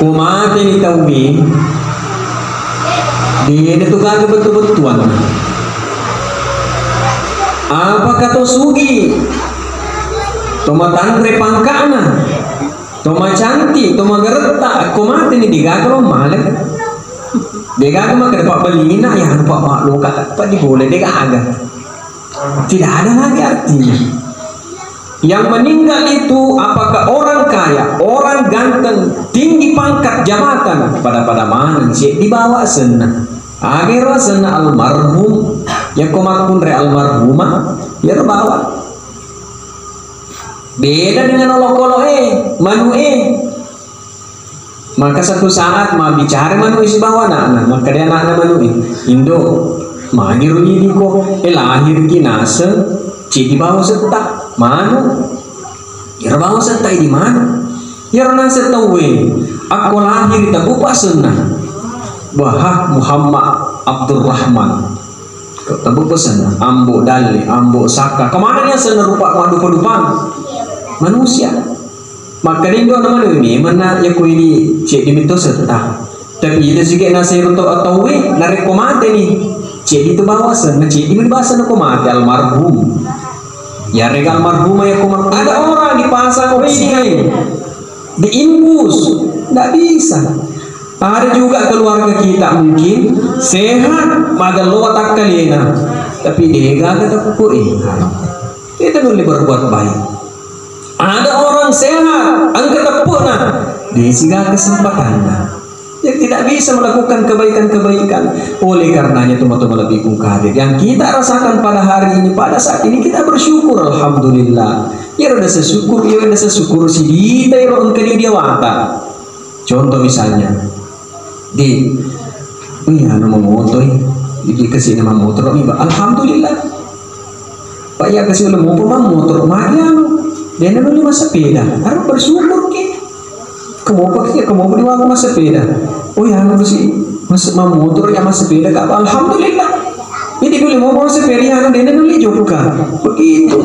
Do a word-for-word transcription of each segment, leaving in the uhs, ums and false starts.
Ko mateni tauwe, de' na tu gaga bettu-bettuanna. Apakah to sugi, to matanre pangka'na, to macanti, to magaretta, ko mateni de' gaga lo male. De' gaga makkeda pabbellina, ya anu pa' ma'luka, pa' dipole, de' gaga. Tidak ada lagi artinya. Yang meninggal itu apakah orang kaya, orang ganteng, tinggi pangkat jabatan, pada-pada maneng seddi bawa asenna. Aga ero asenna almarhum, yakko makkunrai almarhumah, iyaro bawa. Beda dengan olokolo e, manu e. Maka satu saat mabbicara manu'e sibawa ana'na, makkeda ana'na manu'e, "Indo, magi ro idi ko, eh, lahirki naseng ceddi bawa setta manu." Iyaro bawa setta idi manu. Iyaro naseng tauwe, akko lahiri tabbu asenna. Wah, Muhammad Abdurrahman. Tabbu asenna, Ambo Dalle, Ambo Sakka. Kemana ni asenna rupa madupa-dupang? Manusia. Makkeda indo'na manu'e, memang na yakko idi ceddi metto setta. Tapi ita sike nasero to tauwe, narekko mateni, ceddi tu bawa asenna, ceddi mi bawa asenna ko mate, almarhum. Yarega almarhumah yakko mak-, ada orang dipasang oksigen, diinfus, nggak bisa. Ada juga keluarga kita mungkin sehat, magello watakkalena, tapi de' gaga teppu e. Kita nulle berbuat baik. Ada orang sehat, engka teppu'na, de' sigaga kesempatanna. Dia tidak bisa melakukan kebaikan-kebaikan. Oleh karenanya, teman-teman lebih kung hadir, yang kita rasakan pada hari ini, pada saat ini, kita bersyukur, alhamdulillah. Iyaro rasa syukur, iyaro rasa syukur sidita iyaro engka di diawata. Contoh misalnya, di, wih, anu mamotoi, di kasi na mamotoro mi, alhamdulillah. Pak, iya kasi ulle mopa mammotor, magi anu, de' na nulle massepeda, harus bersyukur ki. Kemopa ki, kemopa di waktu massepeda. Oh ya, anu kasi mas mammotor ya massepeda ka, alhamdulillah. Jadi nulle mopa massepeda, ya anu de' na nulle jokka. Begitu.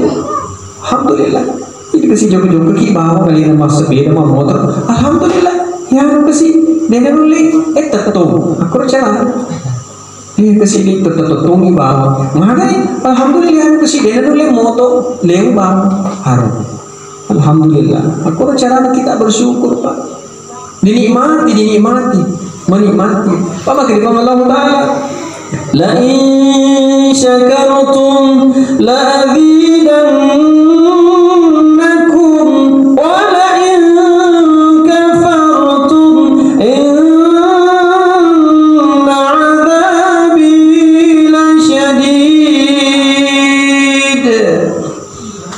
Alhamdulillah. Jadi kasi jokka-jokka ki bawa kali na massepeda, mammotor. Alhamdulillah. Ya anu kasi de' na nulle, eh, tetto. Aku cara. Eh, kasi di tetto-tettongi bawa. Magai, alhamdulillah, kasi de' na nulle moto, leo bawa. Haru. Alhamdulillah. Aku carana kita bersyukur, Pak. Dinikmati, dinikmati, menikmati. Apa maka di Allah Ta'ala? La in syakartum la azidannakum wa la in kafartum inna azabi lasyadid.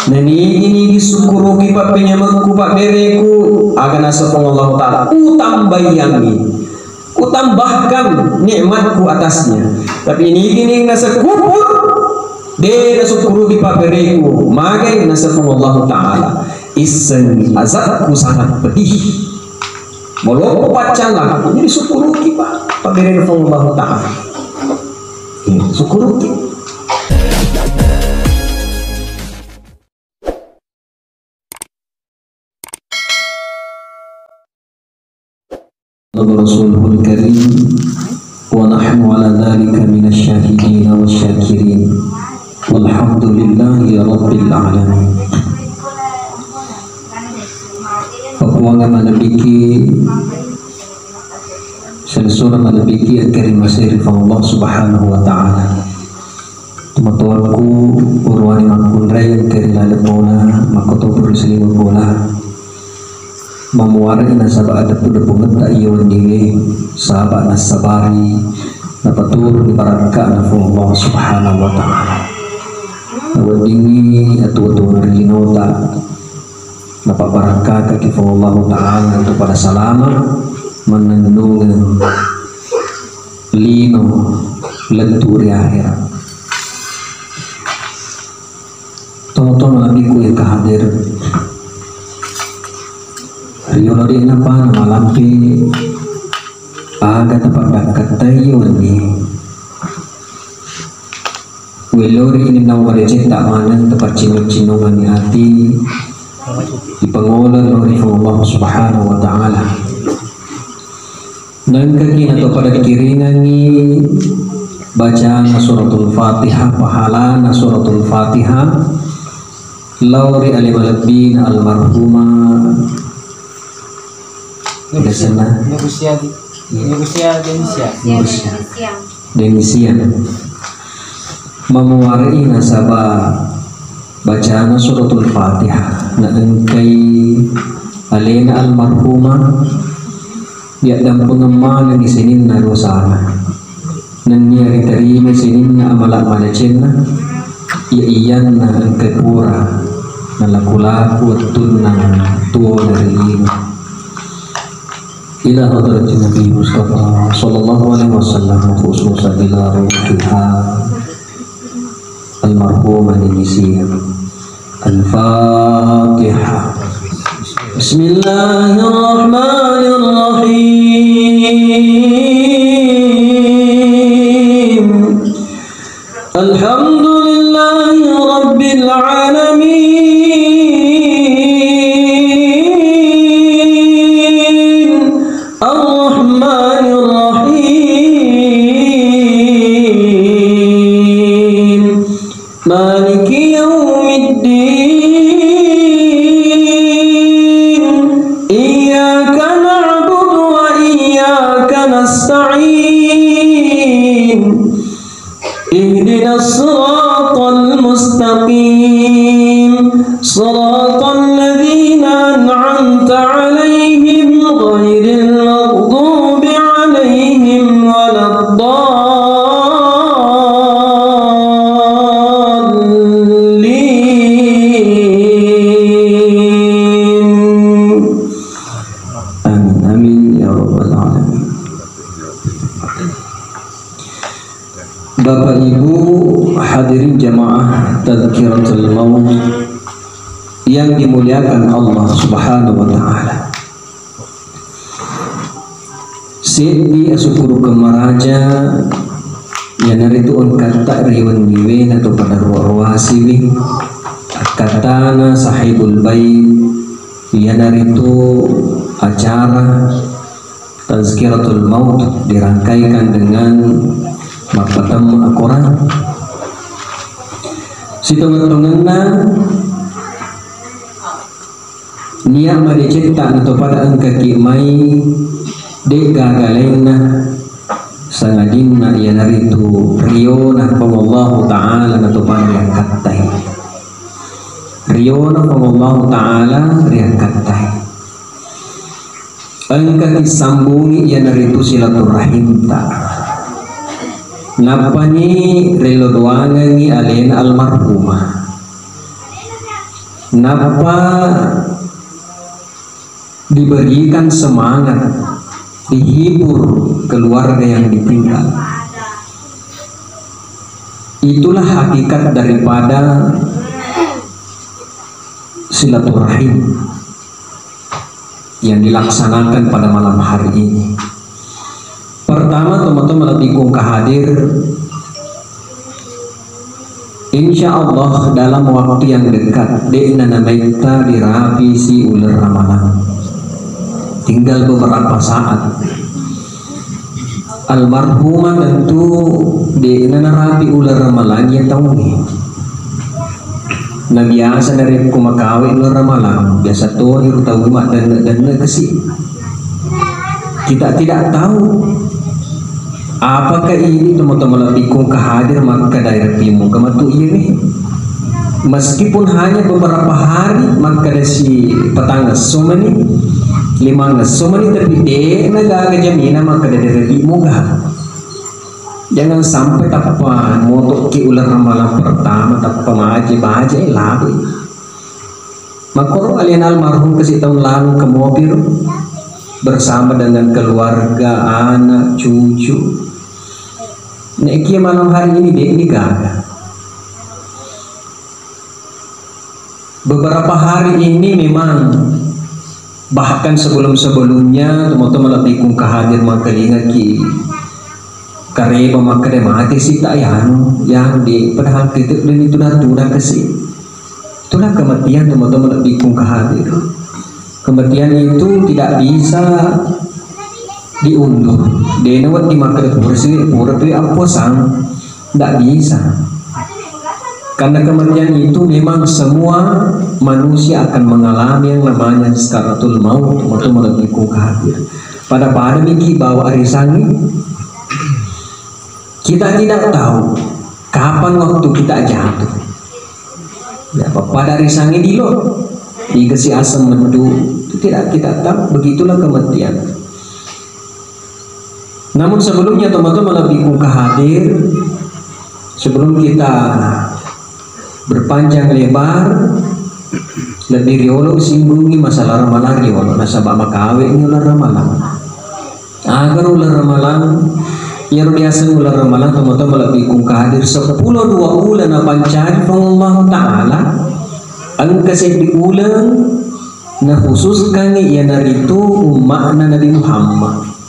Nenigi-nigi sukkuruki pappenyamekku, pabbereku, aga naseng Puang Allahu Ta'ala, utambaiyangngi, utambahkan nikmatku atasnya. Tapi nigi-nigi naseng kufur, de' nasukkuruki pabbereku, magai naseng Puang Allahu Ta'ala, issengngi azabku sangat pedih. Maloppo paccallang, jadi sukkuruki, Pak, pabberena Puang Allahu Ta'ala. Iya, sukkuruki. Rasuluhul Karim, wa nahnu ala dzalika minasy syahidin wasy syakirin. Walhamdulillahi rabbil alamin. Pappuangeng malebbiki, selessureng malebbiki engka ri maseri Puang Allah Subhanahu wa Ta'ala. Tomatoakku, uruani makkunrai engka ri laleng bola, makkotoparo ri saliweng bola. Mamuarai nasaba adeppu-deppungetta iya wenniwe, saba nassabari, napaturuni barakka'na Puang Allah Subhanahu wa Ta'ala. Naweddingngi atuwo-tuwona ri linota, napabarakkakaki Puang Allah Ta'ala untuk pada salama mannennungeng lino lettu ri akhera. Tomatoa malebbiku engka hadir. Riolo de'napa namalampe aga tapaddakkattai wenni. Wellori ini naung madecetta maneng tapaccinung-cinunganni ati, dipangolo lao ri Puang Allah Subhanahu wa Ta'ala. Naengkaki nato pada kiringangngi bacana suratul Fatihah, pahalana suratul Fatihah, lao ri ale malebbina almarhumah Nurusia, Nurusia, Nurusia Denisia. Nurusia. Denisia. Mamuare'i nasaba bacana suratul Fatihah naengkai alena almarhumah, yaddampengeng manengngi sininna dosana. Nennia riterima sininna amala madecenna, iya iyanna engka pura nalaku-laku wettunna tuo dari lino. Ila hadratin Nabi Mustafa sallallahu alaihi wasallam, khususan ila ruhiha almarhumah Indonesia. Al-Fatihah. بسم الله الرحمن الرحيم. الحمد لله رب العالمين. الرحمن الرحيم. مالك يوم الدين. إياك نعبد وإياك نستعين. اهدنا الصراط المستقيم. صراط الذين أنعمت عليهم غير المغضوب عليهم ولا الضالين. آمين، آمين يا رب العالمين. Bapak Ibu hadirin jamaah Tazkiratul Maut yang dimuliakan Allah Subhanahu wa Ta'ala. Seddi asukkurukeng maraja, iyanaritu engkatta ri wenniwe nato pada ruwa-ruwasiwi, akkattana Sahibul Bait, iyanaritu acara Tazkiratul Maut dirangkaikan dengan mappatemma Al-Quran. Sitongeng-tongenna nia' madecetta nato pada engkaki mai, de'gaga lainna, sangadinna iyanaritu riona Puang Allahu Ta'ala nato pada riakkattai. Riona Puang Allahu Ta'ala riakkattai. Engkaki sambungi iyanaritu silaturahimta. Nappani rello doangengngi alena almarhumah. Nappa diberikan semangat, dihibur keluarga yang ditinggal. Itulah hakikat daripada silaturahim yang dilaksanakan pada malam hari ini. Pertama, teman-teman lebih kung hadir, insya Allah dalam waktu yang dekat, de'na namaitta dirapisi uleng ramalang. Tinggal beberapa saat. Almarhumah tentu de'na narapi uleng ramalang iya taungnge. Na biasa narekko makawe uleng ramalang, biasa toni ro tau maddenne-denne kasi. Kita tidak tahu apakah ini teman-teman lebih kung hadir makkeda irapi muga matu iyawe. Meskipun hanya beberapa hari, makkeda si petang esso mani, limang esso mani, tapi de'na gaga jamina makkeda dirapi muga. Jangan sampai tappa motoki uleng ramalang pertama, tappa maje-maje, eh, labe. Makkoro alena almarhum kasi tahun lalu ke mobil bersama dengan keluarga, anak, cucu. Nekia malam hari ini de'ni gaga. Beberapa hari ini memang, bahkan sebelum-sebelumnya, teman-teman lebih kung hadir mangkalingaki kareba makkeda mate si tak yanu, yanu di, padahal kita dan itu dah tudah kasi. Itulah kematian, teman-teman lebih kung hadir. Kematian itu tidak bisa diunduh. Dena wedding makkeda pura sih, pura tu appuasang. Tidak bisa. Karena kematian itu memang semua manusia akan mengalami yang namanya sakaratul maut, waktu malebbiku kafir. Pada-pada niki bawa arisangi, kita tidak tahu kapan waktu kita jatuh. Ya, pada arisangi dilo, dikasih asam medu, itu tidak kita tahu. Begitulah kematian. Namun sebelumnya, teman-teman, lebih kung hadir, sebelum kita berpanjang lebar, lebih riolo singgungi masalah ramalang riolo, nasaba makawe ni uleng ramalang. Agar uleng ramalang, iyaro biasa uleng ramalang, teman-teman, lebih kung hadir sepuluh dua uleng napancari Puang Allah Ta'ala, engka seddi uleng nakhususkan iyanaritu umma'na Nabi Muhammad.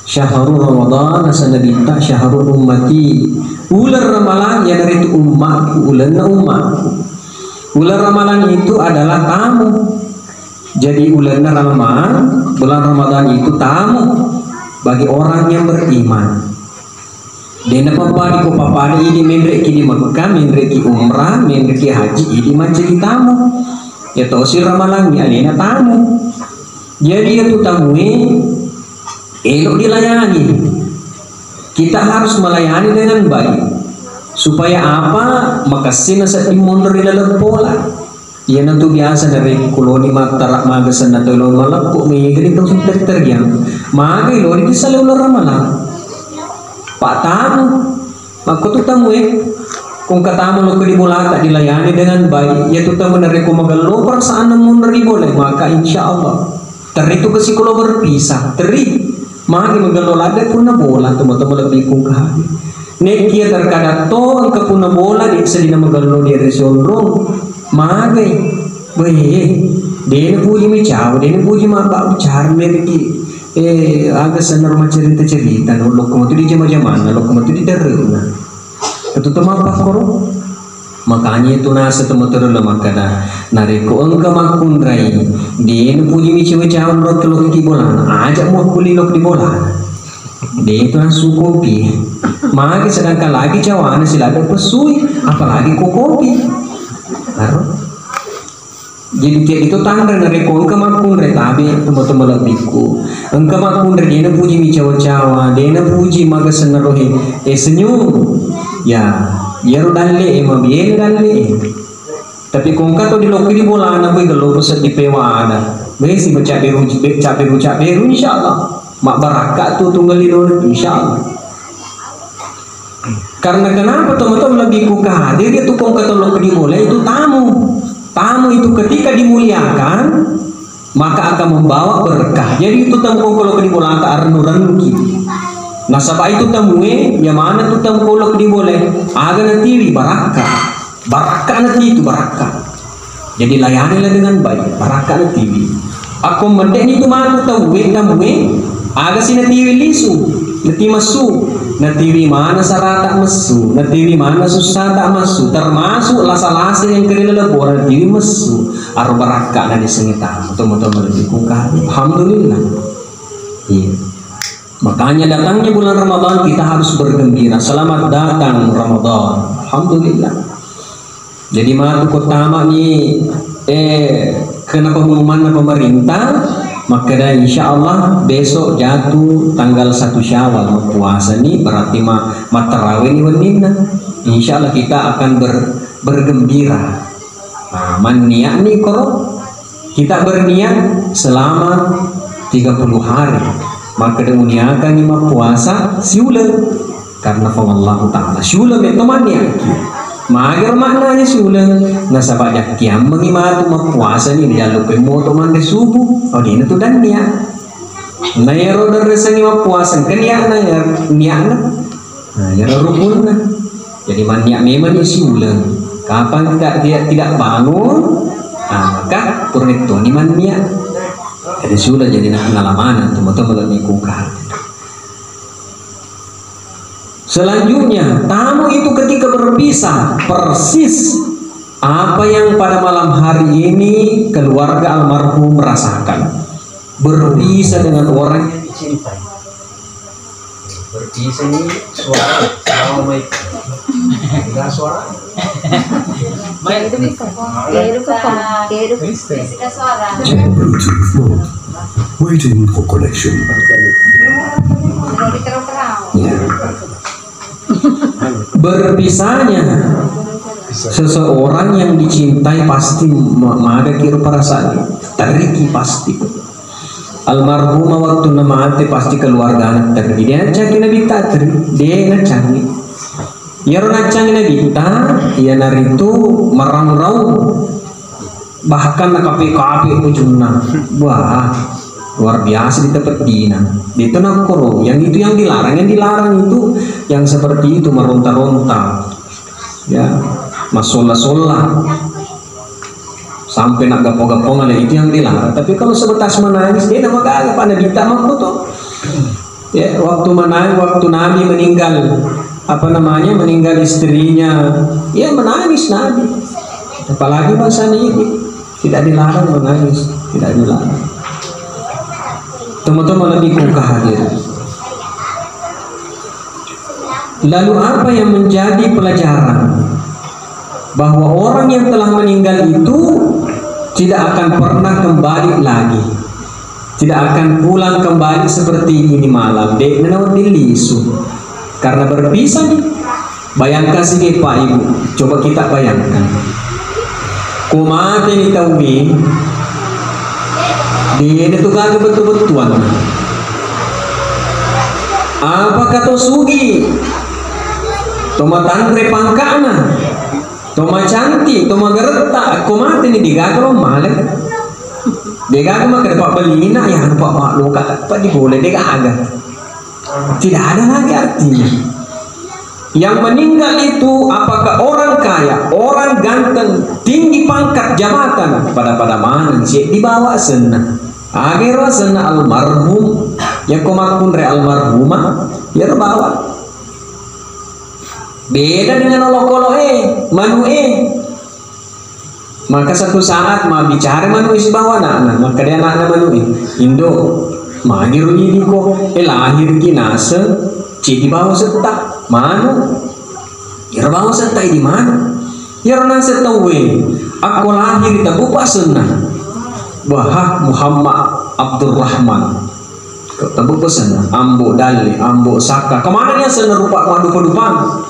Syahru Ramadan, nasaba Nabitta syahrul ummati. Uleng ramalang iyanaritu ummaku, ulenna ummaku. Uleng ramalang itu adalah tamu. Jadi ulenna ramalang, bulan Ramadan itu tamu bagi orang yang beriman. Dena papadi ko papadi idi menreki di Mekah, menreki umrah, menreki haji, idi mancaji tamu. Ya tosi ramalang ya alena tamu. Jadi ya tu tamue elo dilayani. Kita harus melayani dengan baik. Supaya apa? Makessing nasedding monro ri laleng bola. Iyanatu biasa narekko loni mattara maga senna tau lo maleppo mega ni tau terteriang. Magai loni di sale uleng ramalang. Pak tamu. Makko tu tamu e. Kung katamu lo di bolata dilayani dengan baik. Ya tu tamu narekko magello perasaan monro ri bola, maka insya Allah. Teri tu ke psikolog berpisah, teri. Magi magello ladde punna bola, teman-teman lebih kung hadir. Nekia terkadang to engka punna bola di sedina magello di ri sonrong. Magai. Weh, dena puji mi cau, dena puji ma bau carme riki. Eh, aga senna rumah cerita-cerita, no, lokko matu di jama-jamana, lokko matu di daruna. Ketutu mappakkoro. Makanya itu nasa teman-teman makkada, narekko engka makkunrai, dena puji mi cau-cau lokki bolana, aja muakkuli lokki bolana. De itu langsung kopi. Magi sedangkan lagi cawana silaga pesui, apalagi ko kopi. Aro. Jadi tiap itu tanda narekko engka makkunrai tabe teman-teman lebihku. Engka makkunrai dena puji mi cawa-cawa, dena puji maga senna rohe. Eh senyum. Ya, iyaro dalle e mabiene dalle e. Tapi ko engka to di lokki di bolana, boi gello pese di pewada. Besi baca beru, caberu, caberu, insya Allah. Mabbarakka tu tunggal di dona, insya Allah. Karena kenapa teman-teman lebih ku hadir itu ko engka to lokki di bola itu tamu. Tamu itu ketika dimuliakan, maka akan membawa berkah. Jadi itu tamu ko lokki di bola akan rennu-rennuki. Nasaba itu tamue, ya mana tu tamu ko lokki di bola, aga natiwi barakka. Barakka natiwi tu barakka. Jadi layanilah dengan baik, barakka natiwi. Akko medde ni tu matu tauwe tamue, aga si natiwi lisu, natiwi messu, natiwi mana sarata messu, natiwi mana sussata messu, termasuk lasa-lasa yang kena lebora natiwi messu, aro barakka na di sengita, teman-teman lebih kuka. Alhamdulillah. Iya. Makanya datangnya bulan Ramadan kita harus bergembira. Selamat datang Ramadan. Alhamdulillah. Jadi matu ko tama ni, eh, kena pengumuman pemerintah, makkeda insya Allah besok jatuh tanggal satu Syawal, puasa ni berarti ma, matterawih ni wenninna. Insya Allah kita akan ber-, bergembira. Nah, manniak ni koro. Kita berniat selama tiga puluh hari. Makkeda muniakangngi mappuasa siuleng. Karena Puang Allahu Ta'ala siuleng metto manniakki. Magero maknanya siuleng? Nasaba jakkiammengi matu mappuasa ni, diallo moto manre subuh. Oh, dena tu danniak. Na iyaro daresengi mappuasa, engka niatna, niatna. Nah, iyaro rukunna. Jadi manniak memang ni siuleng. Kapan kita dia tidak bangun, nah, maka puranittoni manniak. Jadi siuleng jadi na-, nalamana tu moto malebbi kuka. Selanjutnya, tamu itu ketika berpisah, persis apa yang pada malam hari ini keluarga almarhum rasakan. Berpisah dengan orang yang dicintai. Berpisah ini suara sama Mike. Enggak suara. Mike. Kehidupan, kehidupan, kehidupan. Chat Bluetooth mode. Waiting for connection. Ya. Berpisahnya seseorang yang dicintai pasti ma-, maga kiro perasaan. Teriki pasti. Almarhumah waktunna mate pasti keluargana terri. Dia naccangi Nabitta terri. Dia naccangi. Iyaro naccangi Nabitta, iyanaritu maraung-raung. Bahkan nakape-kape ujunna. Wah, luar biasa ditapeddina. Itu nakkoro, yang itu yang dilarang, yang dilarang itu yang seperti itu, meronta-ronta. Ya, masolla-solla. Sampai nak gapo-gapo ngale itu yang dilarang. Tapi kalau sebatas menangis, dia nama gaga pada Nabitta makko to. Ya, waktu menang-, waktu Nabi meninggal, apa namanya, meninggal istrinya, ya menangis Nabi. Apalagi masa ini, tidak dilarang menangis, tidak dilarang. Teman-teman lebih kau hadir. Lalu apa yang menjadi pelajaran? Bahwa orang yang telah meninggal itu tidak akan pernah kembali lagi. Tidak akan pulang kembali seperti ini malam. De'na nawedding lisu. Karena berpisah nih. Bayangkan sih, Pak Ibu. Coba kita bayangkan. Ko mate ni tauwe, de'na tu gaga bettu-bettuanna. Apakah to sugi, to matanre pangka'na, to macanti, to magaretta, ko mate ni de'gaga lo male. De'gaga makkeda pabbellina, ya anu, Pak, makloka, Pak, di bola, de'gaga. Tidak ada lagi artinya. Yang meninggal itu apakah orang kaya, orang ganteng, tinggi pangkat jabatan, pada-pada maneng seddi bawa asenna. Aga ero asenna almarhum, yakko makkunrai almarhumah, iyaro bawa. Beda dengan olokolo e, manu e. Maka satu saat mabbicara manu'e sibawa ana'na, makkeda ana'na manu'e, "Indo, magi ro idi ko, eh, lahirki naseng ceddi bawa setta, manu." Iyaro bawa setta idi manu. Iyaro naseng tauwe, akko lahiri tabbupa asenna. Wah, Muhammad Abdurrahman. Ko tabbupa asenna, Ambo Dalle, Ambo Sakka. Kemana ni asenna rupa maddupa-dupang?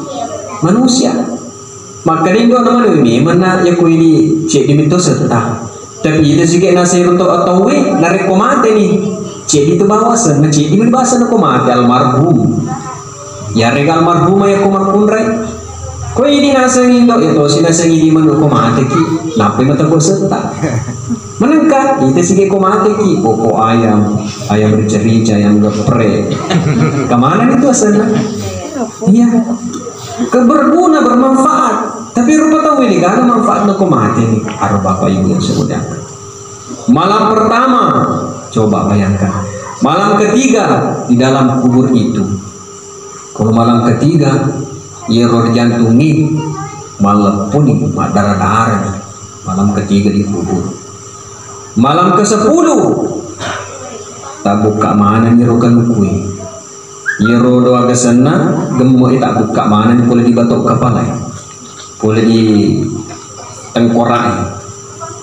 Manusia. Makkeda indo na manu'e, memang na yakko idi ceddi metto setta. Tapi ita sike nasero to tauwe, narekko mate ni, ceddi tu bawa asenna, ceddi mi bawa asenna ko mate, almarhum. Yarega almarhumah yakko makkunrai. Ko idi naseng indo, ya tosi naseng idi manu ko mate ki, nappai mata ko setta. Menengka, ita sike ko mate ki, poko ayam, ayam rica-rica, ayam geprek. Kemana ni tu asenna? Iya. Ke-, berguna, bermanfaat. Tapi rupa tauwe de'gaga manfaatna ko mate ni. Aro Bapak Ibu yang saya muliakan. Malam pertama, coba bayangkan. Malam ketiga di dalam kubur itu. Kalau malam ketiga, iyaro jantungi malleppuni, maddara-darani. Malam ketiga di kubur. Malam kesepuluh, tabbukka manenni ro kanukue. Iyaro doa gasenna, gemme'i tabbukka maneng pole di batok kapalae, pole di tengkorae.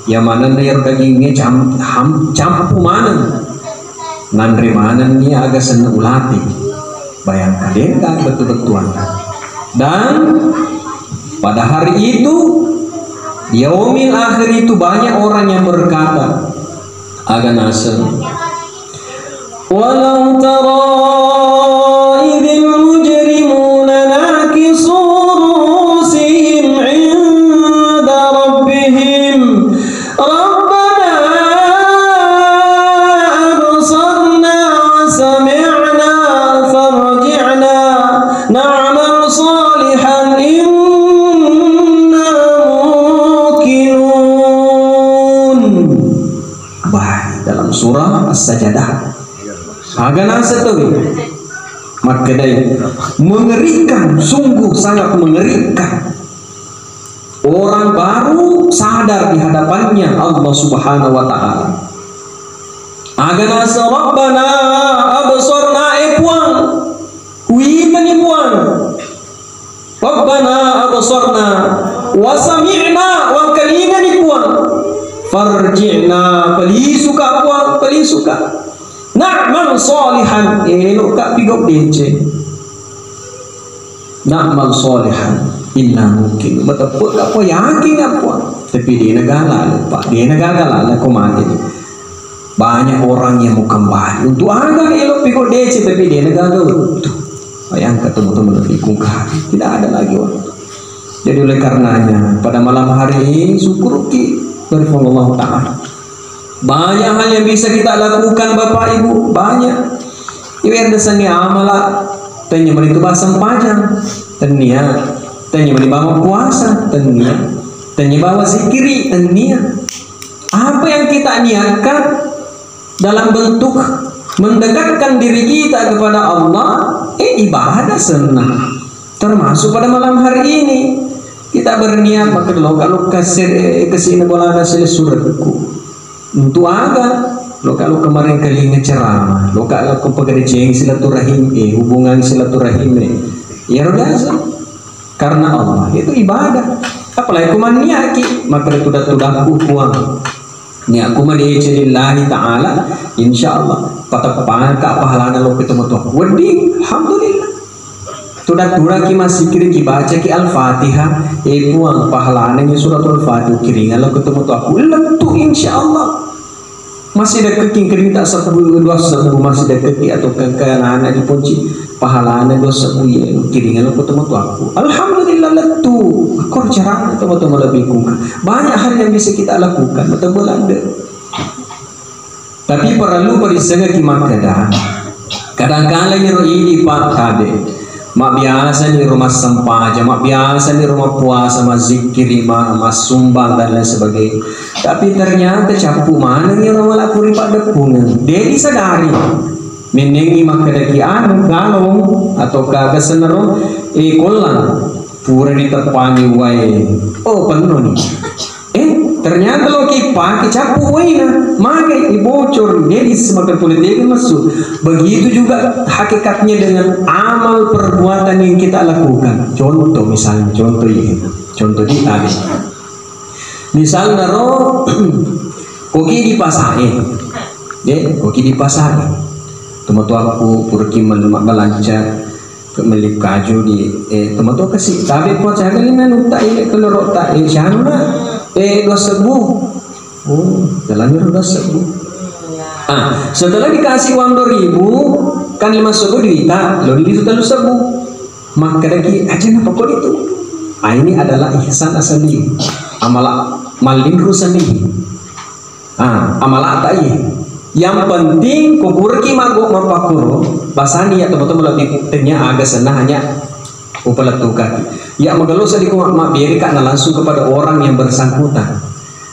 Iya manenna iyaro dagingnge cam-, ham-, campu maneng. Nanre manenni aga senna ulati. Bayangkan, de'ga bettu-bettuanna. Dan pada hari itu, di yaumil akhir itu banyak orang yang berkata, aga naseng, ولو ترى إذ المجرمون ناكسو رؤوسهم عند ربهم ربنا أبصرنا وسمعنا فارجعنا نعمل صالحا إنا موقنون. Bah, dalam surah As-Sajdah. Aga naseng tauwe makkedai, mengerikan, sungguh sangat mengerikan. Orang baru sadar di hadapannya Allah Subhanahu wa Ta'ala. Aga naseng, Rabbana absarna, eh Puang, absarna wa sami'na, wangkalingani Puang. Farji'na, palisuka Puang, palisuka. Na'mal shalihan, eloka pigau deceng. Na'mal shalihan, inna muqinun. Mateppe'ka Puang, yakinna Puang. Tapi de' nagaga laleng, Pak. De' nagaga laleng ko mate. Banyak orang yang mau kembali. Untuk aga elo pigau deceng tapi de' nagaga wettu. Bayangkan teman-teman lebih kungka. Tidak ada lagi waktu. Jadi oleh karenanya pada malam hari ini syukuruki dari Allah Ta'ala. Banyak hal yang bisa kita lakukan Bapak Ibu, banyak. Iwe ada seni amala, tanya mani tu bahasa pajang, tania, tanya mani bawa puasa, tania, tanya bawa zikiri, tania. Apa yang kita niatkan dalam bentuk mendekatkan diri kita kepada Allah, eh, ibadah senang. Termasuk pada malam hari ini, kita berniat maka loka-loka se-, kesini bolana sele suratku. Untuk aga? Loka-loka marengkalinga ceramah, loka-loka pekerjaan silaturahim, eh, hubungan silaturahim, eh. Ya, biasa. Karena Allah itu ibadah. Apalagi kumanniaki, maka tudak-tudakku Puang. Niatku madeceng lillahi ta'ala, insyaallah pateppangka pahalana lo ke tomatoa. Wedding, alhamdulillah. Tudak-tudakki massikiri ki bacaki Al-Fatihah, eh Puang, pahalana ni suratul Fatihah kiringa lo ke tomatoaku. Lettu insyaallah. Masih dekkeki kerita sebbu, dua sebbu, masih dekkeki atau ke, ke anak-anak dipunci pahalana dua sebbu ya kiringa lo ke tomatoaku. Alhamdulillah lettu. Akor carana tomatoa malebbi kungka. Banyak hal yang bisa kita lakukan. Betul ada. Tapi parellu parissengekki makkeda, kadangkala iyaro idi, Pak, tabe. Mabbiasani ro massempajang, mabbiasani ro mappuasa, mazzikkiri, ma-, massumbang dan lain sebagainya. Tapi ternyata cappu manengngi ro malakku ri paddeppungeng. De disadari. Mennengngi makkedaki anu, galong atau kaga senero, eh, kollang. Pura diteppangi wae. Oh, pennoni. Eh, ternyata loki pake cappu waina, magai ibocor, jadi semakin pole tega massu. Begitu juga hakikatnya dengan amal perbuatan yang kita lakukan. Contoh misalnya, contoh ini, contoh di tadi. Misalnya ro, koki di pasae, ya, koki di pasae. Tomatoakku puraki mal-, malanja, Ke melli kaju di, eh, tomatoa kasi, tabe po caga lima nutta ile keloro ta, eh, sianu na, eh, dua sebbu. Oh, jalannya dua sebbu. Ah, setelah dikasih uang dua ribu, kan lima sebbu duita, lo di itu telu sebbu. Makkedaki, aja napa kok itu? Ah, ini adalah ihsan asli. Amala mallinru seni. Ah, amalata iye. Yang penting, ko puraki mago mappakkuro, basani ya teman-teman lebih pentingnya aga senna hanya upalettukaki. Ya, magalosa di ko ma-, mabberika na langsung kepada orang yang bersangkutan.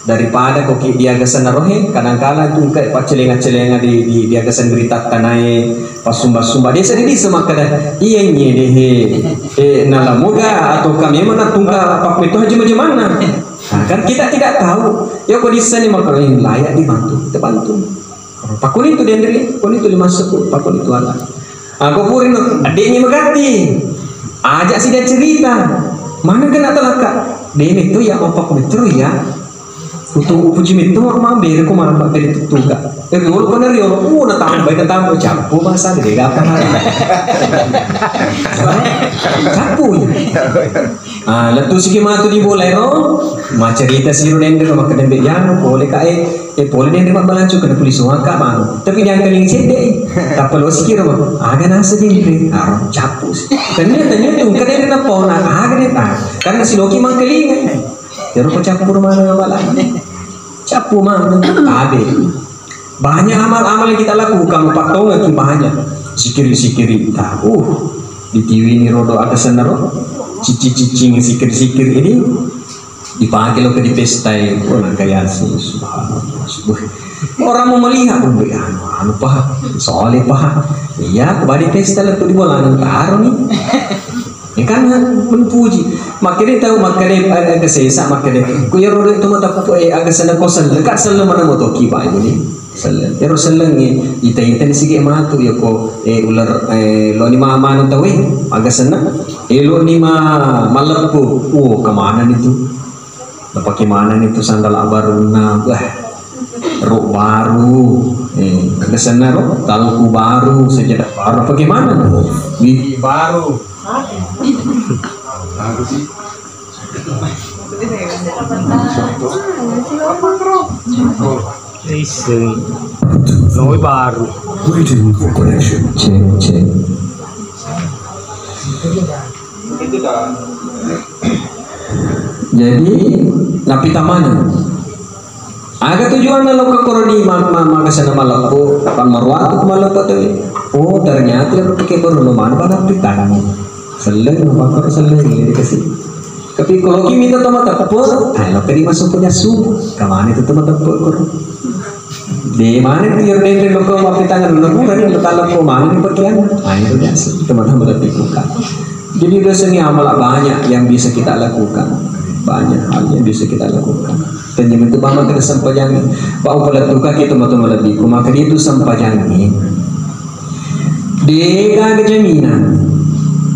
Daripada ko ki diaga senna rohe, kadangkala tungka paccelenga-celenga di, di, diaga senna berita tanae, pasumba-sumba. Desa di bisa makkeda, iya nye dehe, eh, nalamoga atau kami mana tungka pakku itu haji majemanna. Nah, kan kita tidak tahu. Ya, kondisi ini maka layak dibantu, kita bantu. Pakuni itu Denri, pakuni itu lima sebbu, pakuni itu Allah. Aku puri no, adiknya megati. Ajak sih dia cerita. Mana kena telaka? Dene itu ya, apa itu ya? Utu upuji itu mah beri ku mah beri tutuga. Eh, riolo kena riolo, uh, na tambah, na tambah, cappu bahasa dia gak apa. Cappu. Ah, lettu siki matu di bolero, maccerita siro Denri ro makkeda, "Mbak, jano pole ka, eh, eh, pole Denri mabbalancu kena puli suaka bang." Tapi jangan keling sede, eh. Tappa lo siki ro, aga nasa Denri, aro cappu si. Tanya, tanya tu, engka Denri napona, aga Denri, ah, karena si Loki mangkeling, eh. Jaro ko cappu ro mana malam. Cappu mana, tabe. Banyak amal-amal yang kita lakukan, pattongeng ki banyak. Sikiri-sikiri, ta, uh, ditiwini rodo aga senna ro, cicing-cicing sikiri-sikiri ini dipakai lo ke di pesta e. Oh, nangka Yasin, subhanallah, subuh. Orang mau melihat, oh, anu, anu paha, soleh paha. Iya, aku bari pesta lettu di bola, nang taro nih. Ya kan, menpuji. Makkeda tau, makkeda, eh, kesesa, makkeda. Ku ya rodo itu mata, eh, aga senna ko senna, ka senna mana motoki, Pak, ini. Selleng. Ero sellengnge, ita-ita ni sige matu, yako, eh, ular, eh, lo ni ma-, manu tau, eh, aga senna? Eh, lo ni ma-, maleppu. Oh, kemana ni tu? Napake maneng itu sandala barunna, wah, rok baru, eh, kesenna ro, talku baru, sejadah baru, pake maneng? Gigi baru. Iseng. Noi baru. Waiting for connection. Cek, cek. Jadi, napitamani. Aga tujuanna lo ke koroni ma-, ma-, makasana maleppo, pan maruatu maleppo tu. Oh, ternyata lo pake koroni mana pada pitani. Seleng, apa koro seleng ini dikasih. Tapi kalau kimi tetap mateppo, ah, lo kadi masuk punya su. Kemana itu tempat teppo koro? Di mana itu yang nempel lo kau mapitangan lo bukan lo taleppo mana ni pakeang? Ah, itu biasa. Teman-teman lebih buka. Jadi, dosa ini amal banyak yang bisa kita lakukan. Banyak hal yang bisa kita lakukan. Tenjam itu mama kena sempajang. Pak upala tuka kita matu malebi. Maka dia itu sempajang ini. Dega jaminan.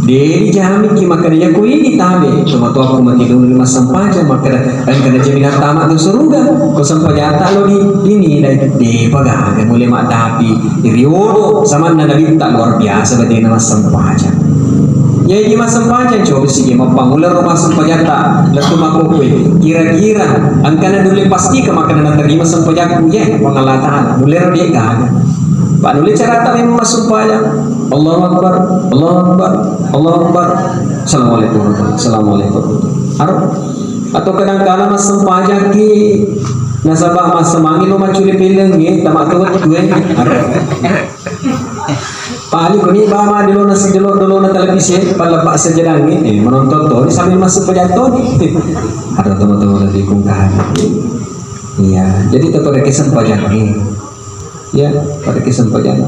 Deri jami ki maka dia ku ini tabe. Cuma tu aku mati dulu lima sempajang maka engkana jaminan tamat ke surga. Ko sempajang tak lo di ini dai. Dega mulai mak tapi. Riodo samanna Nabitta luar biasa batena massempajang. Iyaji massempajang, coba sigi mappangulero massempajatta, lettu makkokkoe. Kira-kira engkana nulle pastika makkeda naterima sempajangku, ye, Puang Allah Ta'ala. Nullero de' gaga. Pa nulle carata memang massempajang. Allahu Akbar, Allahu Akbar, Allahu Akbar. Assalamualaikum warahmatullahi wabarakatuh. Assalamualaikum warahmatullahi wabarakatuh. Aro? Atau kadang kala massempajangki nasaba massemangi lo maccule pellengnge, tama ke wettu e. Aro? Paling kuni bama dilona si dilo-, dilona televisi, pallebba sejadangnge, eh, menonton toni sambil massempajang toni. Ada teman-teman lebih kungkahan. Iya, jadi tetap ada kesempajang. Ya, pada kesempajang.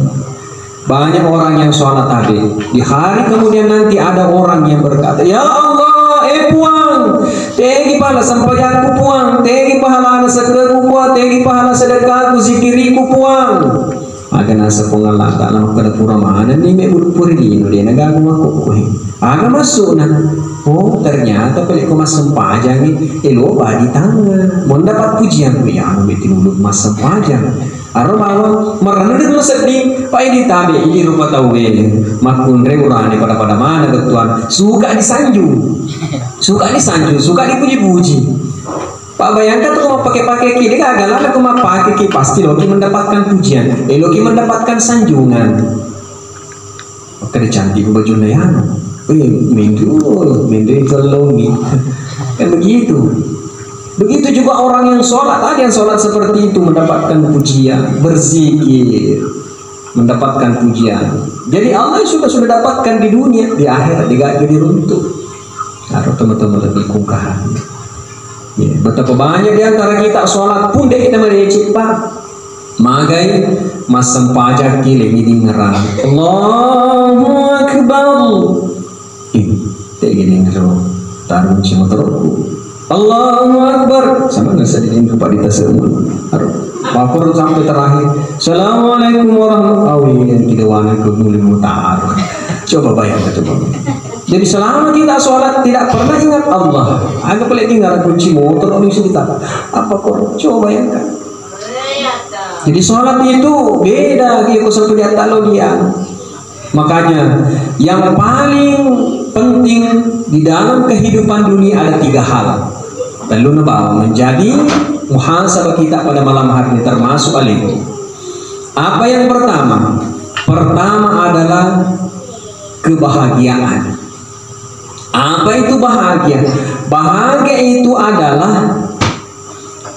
Banyak orang yang sholat tadi. Di hari kemudian nanti ada orang yang berkata, "Ya Allah, eh Puang, tegi pahala sempajakku Puang, tegi pahala sedekahku Puang, tegi pahala sedekahku, zikiriku Puang." Aga nasa Puang Allah Ta'ala makkeda pura manenni me puri lino de' nagaga makkokkoe. Aga maksudna? Oh, ternyata pale ko massempajangi, eh, lo badi tangan. Mendapat pujian, ya, me tinulu massempajang. Aro bawang, marennu dulu seddi, pa idi tabe, idi rupa tauwe, makkunre urane pada-pada mana bettuan, suka disanjung, suka disanjung, suka dipuji-puji. Pa bayangkan tu mappake-pake ki, de' gaga lana ko mappake ki, pasti loki mendapatkan pujian, eh, loki mendapatkan sanjungan. Makkeda cantik bajunna yanu. Wih, menre, oh, menre itu lolongi. Kan begitu. Begitu juga orang yang sholat, ada yang sholat seperti itu mendapatkan pujian, berzikir, mendapatkan pujian. Jadi Allah sudah, sudah dapatkan di dunia, di akhirat, di gak jadi runtuh. Harus teman-teman lebih kungkahan. Ya, betapa banyak di antara kita sholat pun dia kita melecet, Pak. Magai massempajakki legi dingerang. Allahu Akbar. Ih, tegi dingerang. Tarunci motorku. Allahu Akbar. Sama nasa di dingerang Pak di tasemu. Aduh, papur sampai terakhir. Assalamualaikum warahmatullahi wabarakatuh. Awi yang tidak wana ke mulia mutar. Coba bayangkan coba. Jadi selama kita sholat tidak pernah ingat Allah, anggap lagi nggak kunci motor, kunci kita. Apa kok? Coba bayangkan. Jadi sholat itu beda, dia kok sampai dia tak lo dia. Makanya yang paling penting di dalam kehidupan dunia ada tiga hal. Perlu nabawa menjadi muhasabah kita pada malam hari ini termasuk alim. Apa yang pertama? Pertama adalah kebahagiaan. Apa itu bahagia? Bahagia itu adalah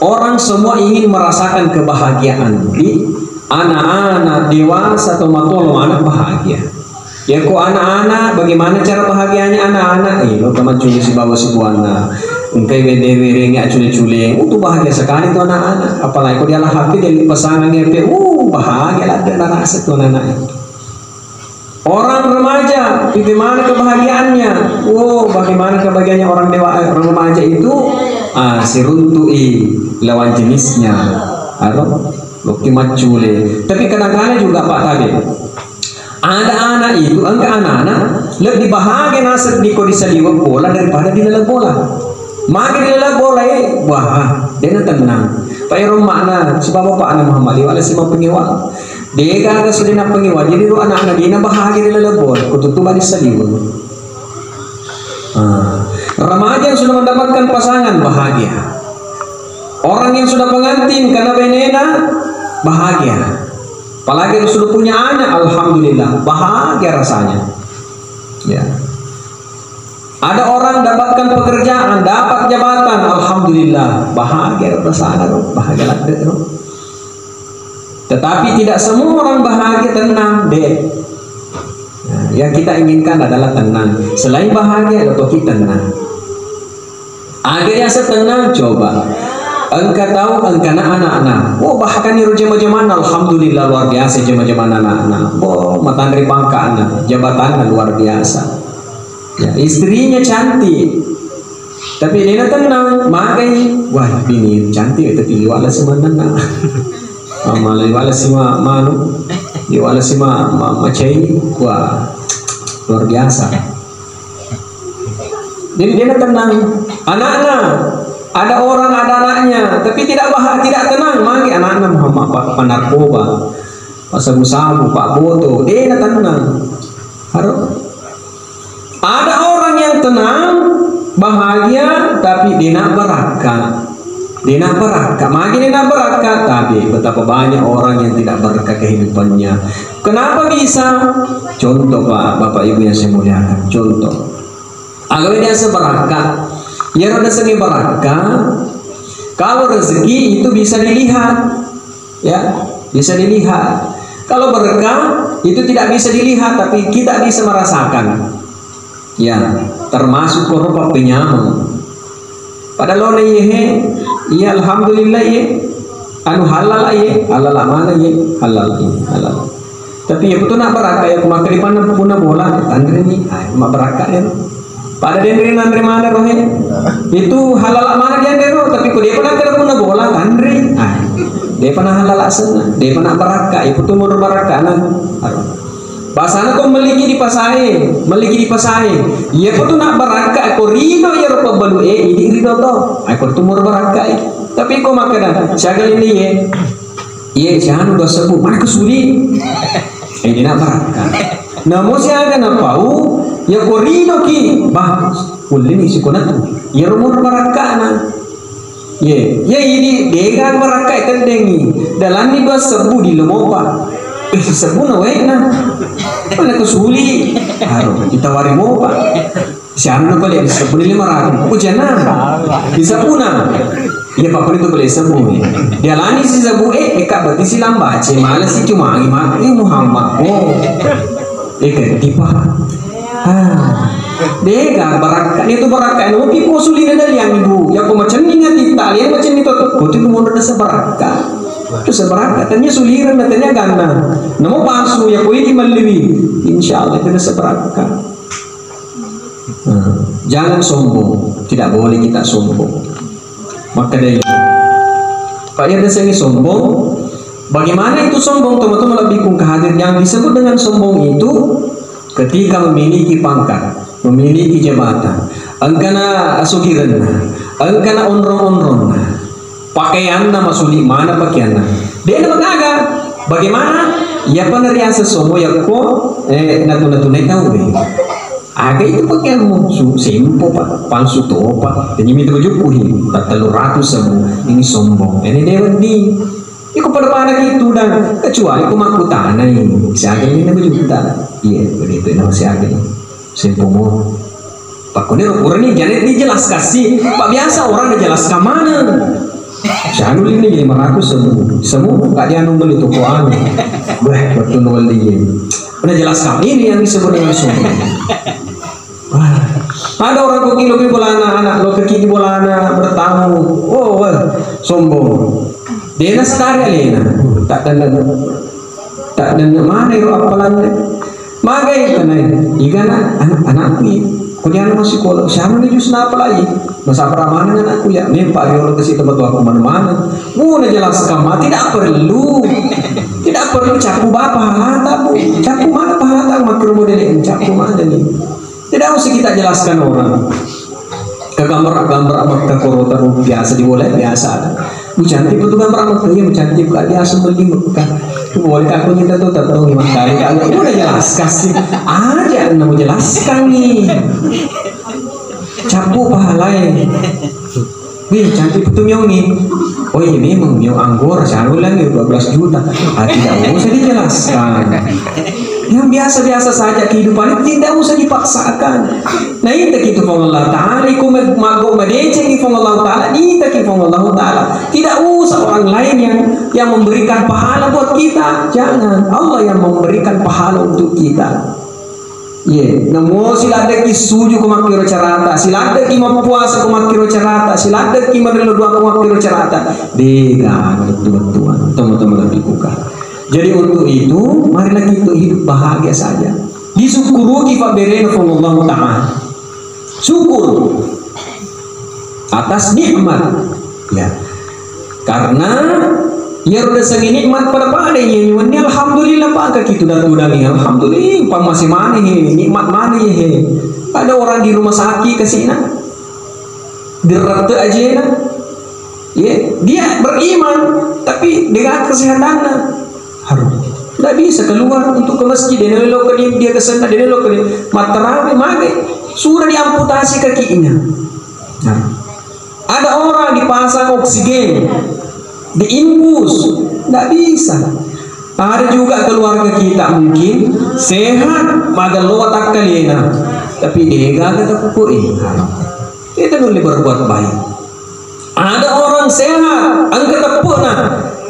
orang semua ingin merasakan kebahagiaan. Di anak-anak, dewasa, atau matolo anak bahagia. Ya ko anak-anak, bagaimana cara bahagianya anak-anak? Eh, lo kamacculi sibawa sibuanna. Engkai wede-, werengi accule-cule. Itu bahagia sekali tuh anak-anak. Apalagi kalau dia lah H P, dia pasangan H P. Uh, bahagia lah dia rasa tuh anak-anak. Orang remaja, bagaimana kebahagiaannya? Oh, bagaimana kebahagiaannya orang dewa-, eh, orang remaja itu? Ah, siruntu'i lawan jenisnya. Atau Lokki maccule. Tapi kadang-kadang juga, Pak, tabe. Ada anak itu, engka anak-anak, lebih bahagia nasib di ko di saliweng bola daripada di laleng bola. Magi di laleng bola, eh, wah, de' na tenang. Pak, ero makna, sebab bapakna Muhammad liwa' lesi mappengewa. De' gaga sudah na pengewa, jadi ro anak-anak de' na bahagia di laleng bola, ko tuttu bali saliweng. Ah, remaja yang sudah mendapatkan pasangan bahagia. Orang yang sudah pengantin karena benena bahagia. Apalagi yang sudah punya anak, alhamdulillah, bahagia rasanya. Ya. Ada orang dapatkan pekerjaan, dapat jabatan, alhamdulillah, bahagia rasanya, bahagia ladde, bro. Tetapi tidak semua orang bahagia tenang, deh. Nah, yang kita inginkan adalah tenang. Selain bahagia, ada toki tenang. Agar yang setengah, coba. Engka tau, engka na anak-anak. Oh, bahkan iro jama-jamana, alhamdulillah, luar biasa jama-jamana anak-anak. Oh, matanre pangkana, jabatanna luar biasa. Ya, istrinya cantik. Tapi de' na tenang, magai. Wah, bini cantik, tapi liwa' lesi manenna. Mama liwa' lesi ma-, manu. Liwa' lesi ma-, ma-, macai. Wah, luar biasa. Jadi de' na tenang. Anaknya, ada orang, ada anaknya, tapi tidak bah-, tidak tenang. Magi anaknya Muhammad pa-, panarkoba, pasabu-sabu, pabboto, de' na tenang. Haro. Ada orang yang tenang, bahagia, tapi de' na barakka. De' na barakka. Magi de' na barakka, tapi betapa banyak orang yang tidak berkah kehidupannya. Kenapa bisa? Contoh, Pak, Bapak Ibu yang saya muliakan. Contoh. Agawe diaseng barakka. Iyaro diasengnge barakka, kalau rezeki itu bisa dilihat. Ya, bisa dilihat. Kalau berkah itu tidak bisa dilihat, tapi kita bisa merasakan. Ya, termasuk ko rupa penyameng. Pada lona iye he, iya alhamdulillah iye. Anu halal iye, halal mana iye, halal iye, halal. Tapi iya ko tu na barakka iya ko makkeda punna, punna bola, tanreni, ah, mabbarakka iya. Pada denre nanre mana rohe. Itu halal mana dianre ro, tapi ko depa nakkeda punna bola, tanre. Ah, depa na halal asenna, depa na barakka, iya ko tu moro barakka na. Basana ko melliki di pasae, melliki di pasae. Iya ko tu na barakka, ko rido iya ro pabbalu e, idi rido to. Ah, ko tu moro barakka e. Tapi ko makkeda, siaga lini ye. Iye, sianu dua sebbu, mana kesuli? Eh, de' na barakka. Namo siaga napau, iya ko ridoki, bah, ullini sikona tu. Iya ro moro barakkana. Iye, iya idi dega barakka e keddengi. Dalanni dua sebbu di lemopa. Eh, sebbu na waena. Mana kesuli? Haro, kita wari mopa. Sianna pale, sebbuni lima ratu. Ujana. Bisa puna. Iya, Pak, itu boleh sebbu. Dialani si sebbu, eh, eka berarti si lambace, malah si cuma, eh, Muhammad. Oh. Eh, ganti, Pak. Ah. Dega, barakka. Itu barakka. Nupi ko sulina daliang, Ibu. Ya, ko macenning ati, taliang macenning to. Ko tu mundur desa barakka. Tu sebarakka. Tanya suliran, tanya ganna. Namo palsu, ya, ko ini maliwi. Insya Allah, itu desa barakka. Nah, jangan sombong. Tidak boleh kita sombong. Maka dari Pak Irda seni sombong. Bagaimana itu sombong, teman-teman, lebih kung hadir? Yang disebut dengan sombong itu ketika memiliki pangkat, memiliki jabatan, engkana asukirenna, engkana onrong-onronna. Pakaianna masuli mana pakaianna. Dena magaga. Bagaimana? Iyapa nariaseng sombong yakko, eh, natu-natunai tau, eh. Aga itu pakaianmu? Su-, sempo, Pak. Palsu to, Pak. Tanya minta baju kuhi. Empat ratus ribu. Ini sombong. Ini dewa di. Iko pada mana gitu dan kecuali ko makkutanai. Siaga ini baju kita. Iya, begitu nama siaga ini. Sempomo. Pak, kone ro purani janet dijelaskan sih. Pak, biasa orang dijelaskan mana? Sanu ini lima ratus semu. Semu, nggak dia nunggu di toko anu. Wah, betul nunggu di. Udah jelaskan. Ini yang disebut dengan sombong. Wah. Ada orang ko kilo bolana anak, lo keki bolana bertamu. Oh, wah, sombong. Dena setari alena. Tak dendam. Tak dendam mana ro appalanna. Magai tanai, igana anak-anakku. Kemudian masih kolok, siapa nih jus napa lagi? Masa peramanangan aku ya, mempa riolo ke situ betul aku mana-mana. Mau najelaskan mah, tidak perlu. Tidak perlu capu ba pahala tak, Bu. Capu mana pahala tak, makro model ini, capu mana nih? Tidak usah kita jelaskan orang. Ke gambar-gambar Mekah koro taruh biasa di bola biasa ada. Bu cantik betul gambar Mekah, iya, Bu cantik, bukan biasa beli Mekah. Boleh aku minta tuh tahu lima kali kalau udah jelas kasih aja, mau jelaskan nih. Capu pahalai. Wih, cantik betul miong nih. Oh iya, memang miong anggora, saya ulang nih, dua belas juta. Ah, tidak usah dijelaskan. Yang biasa-biasa saja kehidupan itu tidak usah dipaksakan. Nah, itu gitu Puang Allah Ta'ala, iku me-, mago madeceng Puang Allah Ta'ala, itu ki Puang Allah Ta'ala. Tidak usah orang lain yang, yang memberikan pahala buat kita. Jangan, Allah yang memberikan pahala untuk kita. Ye, namo siladdeki suju ko makkiro carata, siladdeki mappuasa ko makkiro carata, siladdeki marello dua ko makkiro carata. Dega bettu-bettuan, teman-teman lebih buka. Jadi untuk itu, marilah kita hidup bahagia saja. Disyukuruki pabberena Puang Allah Ta'ala. Syukur atas nikmat. Ya. Karena iyaro nasengnge nikmat pada-pada iya wenni, alhamdulillah, paka ki tudang-tudangi, alhamdulillah, pa masih maneh he, nikmat maneh he. Ada orang di rumah sakit kasina. Gerrette ajena. Ya, dia beriman, tapi dengan kesehatannya. Harus. Tidak bisa keluar untuk ke masjid, dia lelo ke dia, dia ke sana, dia lelo ke dia. Matterawih, mage. Sudah diamputasi kakinya. Nah, ada orang dipasang oksigen, diinfus, tidak bisa. Ada juga keluarga kita mungkin sehat, magello watakkalena, tapi dega keteppui. Kita nulle berbuat baik. Ada orang sehat, engka teppu'na,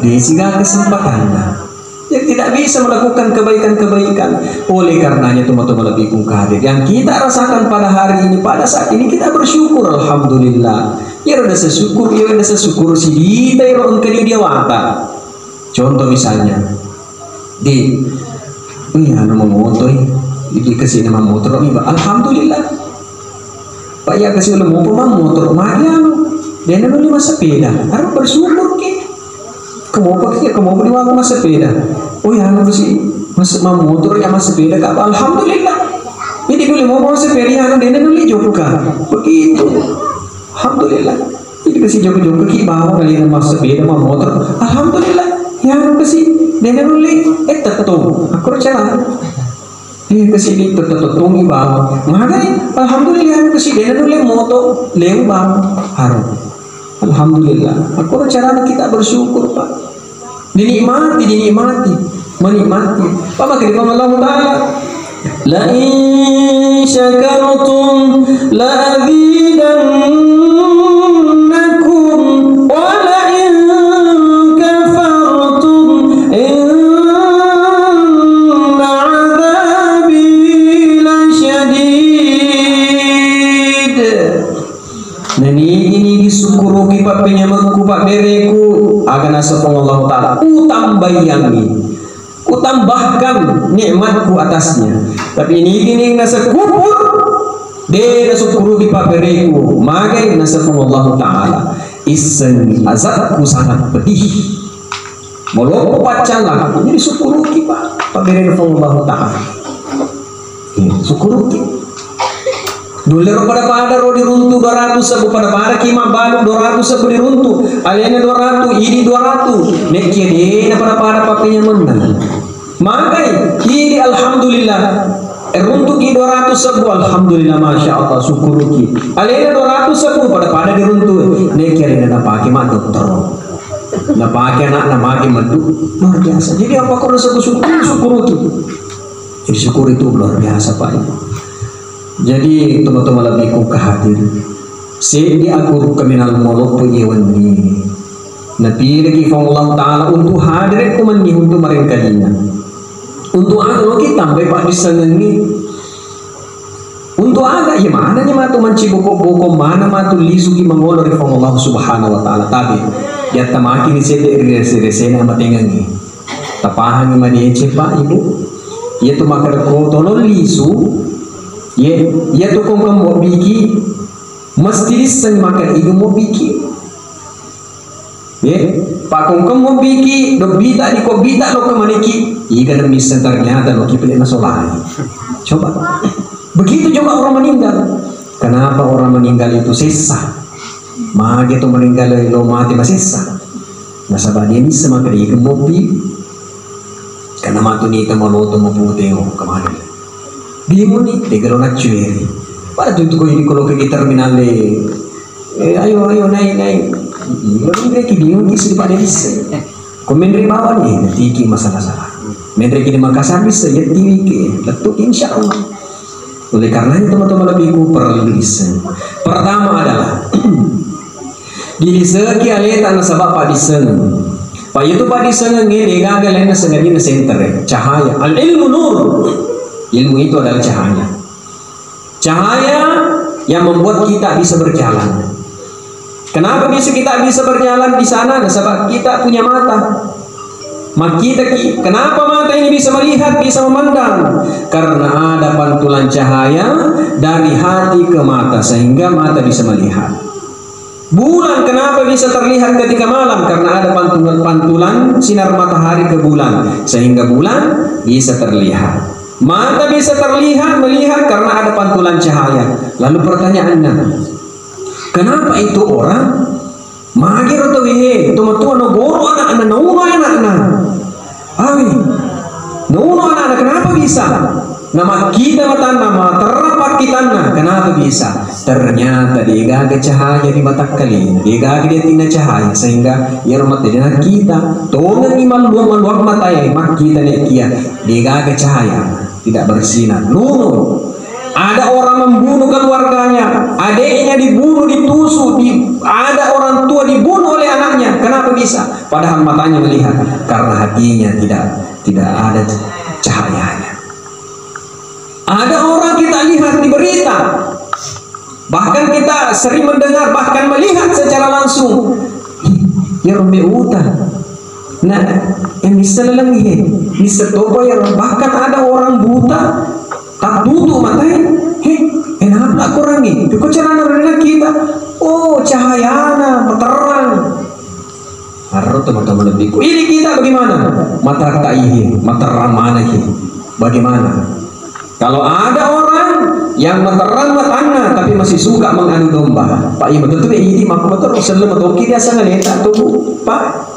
desiga kesempatanna. Jadi tidak bisa melakukan kebaikan-kebaikan. Oleh karenanya, teman-teman lebih kung hadir, yang kita rasakan pada hari ini, pada saat ini, kita bersyukur, alhamdulillah. Ya, ada sesyukur, ya, ada sesyukur si dita, ya, engka di dia wata. Contoh misalnya, di, wih, anu mamotoi, di kesini mamotoro mi, Pak. Alhamdulillah. Pak, iya kasi ulle mopa mamotoro, magi anu, dena nulle massepeda. Harus bersyukur ki. Kemopa ki, kemopa di waktu massepeda. Oh ya, anu kasi mas mamotoro ya massepeda ka. Alhamdulillah. Jadi nulle mopa massepeda ya anu dena nulle jokka. Begitu. Alhamdulillah. Jadi kasi jokka-jokka ki bawa kali massepeda mamotoro. Alhamdulillah. Ya anu kasi dena nulle eh tetto. Aku cara. Iya, kasi di tettettongi bawang. Magai, alhamdulillah, kasi dena nulle moto, leu bawang. Harum. Alhamdulillah. Aku carana kita bersyukur, Pak. Dinikmati, dinikmati, menikmati. Apa kata Allah Ta'ala? La in syakartum la azidannakum wa la in kafartum inna azabi lasyadid. Nenigi-nigi sukkuruki pappenyamekku, pabbereku, aga naseng Puang Allah Ta'ala, utambaiyangngi, utambahkan nikmatku atasnya. Tapi nigi-nigi naseng kufur, de nasukkuruki pabbereku, magai naseng Puang Allah Ta'ala, issengngi azabku sangat pedih. Maloppo paccalla, jadi sukkuruki, Pak, pabberena Puang Allah Ta'ala. Iya, sukkuruki. Nullero pada-pada ro diruntu dua ratus sebbu, pada-pada ki mabbalu dua ratus sebbu diruntu. Alena dua ratus, idi dua ratus. Nekkia dena pada-pada pappenyamenna. Magai, idi alhamdulillah. Eh, runtuki dua ratus sebbu, alhamdulillah, masya Allah, sukkuruki. Alena dua ratus sebbu, pada-pada diruntu. Nekkia alena napake ma dokter. Napake anakna mage meddu. Luar biasa. Jadi apa kau rasa bersyukur? Sukkuruki. Jadi syukur itu luar biasa, Pak Ibu. Jadi teman-teman lebih ku hadir. Seddi aku kaminal moloppo ye wenni. Napiliki Puang Allah Ta'ala untuk hadir ku menni untuk merengkalinga. Untuk anu loki tambai paddissengengngi. Untuk aga, iya manenni matu manci boko-boko, mana matu lisuki mangolo ri Puang Allah Subhanahu wa Ta'ala. Tabe, yatta makini sedde ri rese-resena amatengengngi. Tapahangi madeceng, Pak, Ibu. Iya tu makkeda ko tolong lisu, Ye, iya tu kongkong mobbiki, mesti disseng makkeda iga mobbiki. Ye, pakkongkong mobbiki, dobbita di kobbita lo kemaniki, iga na misseng ternyata lo kipilih na solai. Coba. Begitu juga orang meninggal. Kenapa orang meninggal itu sessa? Mage tu meninggal lo mate masessa. Nasaba dia misseng makkeda iga mobbi. Karena matu nita maloto maputeo kemana. Bingung ni, tega lo naccueri. Pada tu ko ini kalau ke terminal le. Eh, ayo, ayo, naik, naik. Lo ni ki bingung ki sih pada bisa. Komen ri bawah ni, nanti ki masalah-salah. Menre ki di Makassar bisa, ya tiwi ke. Betul, insya Allah. Oleh karenanya teman-teman lebih ku perlu disseng. Pertama adalah diliseki aleta nasaba paddissengeng. Pa itu paddissengeng ini gaga lainna sengadina senter, cahaya. Al ilmu nur. Ilmu itu adalah cahaya. Cahaya yang membuat kita bisa berjalan. Kenapa bisa kita bisa berjalan di sana? Nasaba kita punya mata. Makkita ki, kenapa mata ini bisa melihat, bisa memandang? Karena ada pantulan cahaya dari hati ke mata, sehingga mata bisa melihat. Bulan kenapa bisa terlihat ketika malam? Karena ada pantulan, pantulan sinar matahari ke bulan, sehingga bulan bisa terlihat. Mata bisa terlihat, melihat karena ada pantulan cahaya. Lalu pertanyaannya, kenapa itu orang Magiro tauwe, tomatoa nagoro ana'na, nauno ana'na. Awi, nauno ana'na, kenapa bisa? Namakkita matanna, materra pakkitanna, kenapa bisa? Ternyata degaga cahaya di matakkalena, degaga di atinna cahaya, sehingga iyaro mate de nakkita. Tongenni malluang-malluang matae, makkita nekia, degaga cahaya, tidak bersinar. Nuno. Ada orang membunuh keluarganya, adiknya dibunuh, ditusuk, di, ada orang tua dibunuh oleh anaknya. Kenapa bisa? Padahal matanya melihat, karena hatinya tidak tidak ada cahayanya. Ada orang kita lihat di berita, bahkan kita sering mendengar, bahkan melihat secara langsung. Ya Rabbi, uta. Nah, yang bisa leleng he, bisa toba ya. Bahkan ada orang buta, tak tutup matanya. He, kenapa kurang ni? Itu carana rena kita. Oh, cahayana, materang. Harus teman-teman lebih. Ini kita bagaimana? Mata tak ihe, materang mana he? Bagaimana? Kalau ada orang yang materang matanna tapi masih suka mengadu domba, Pak, iya betul tuh, ini mah betul, selalu betul kita sana letak tuh, Pak.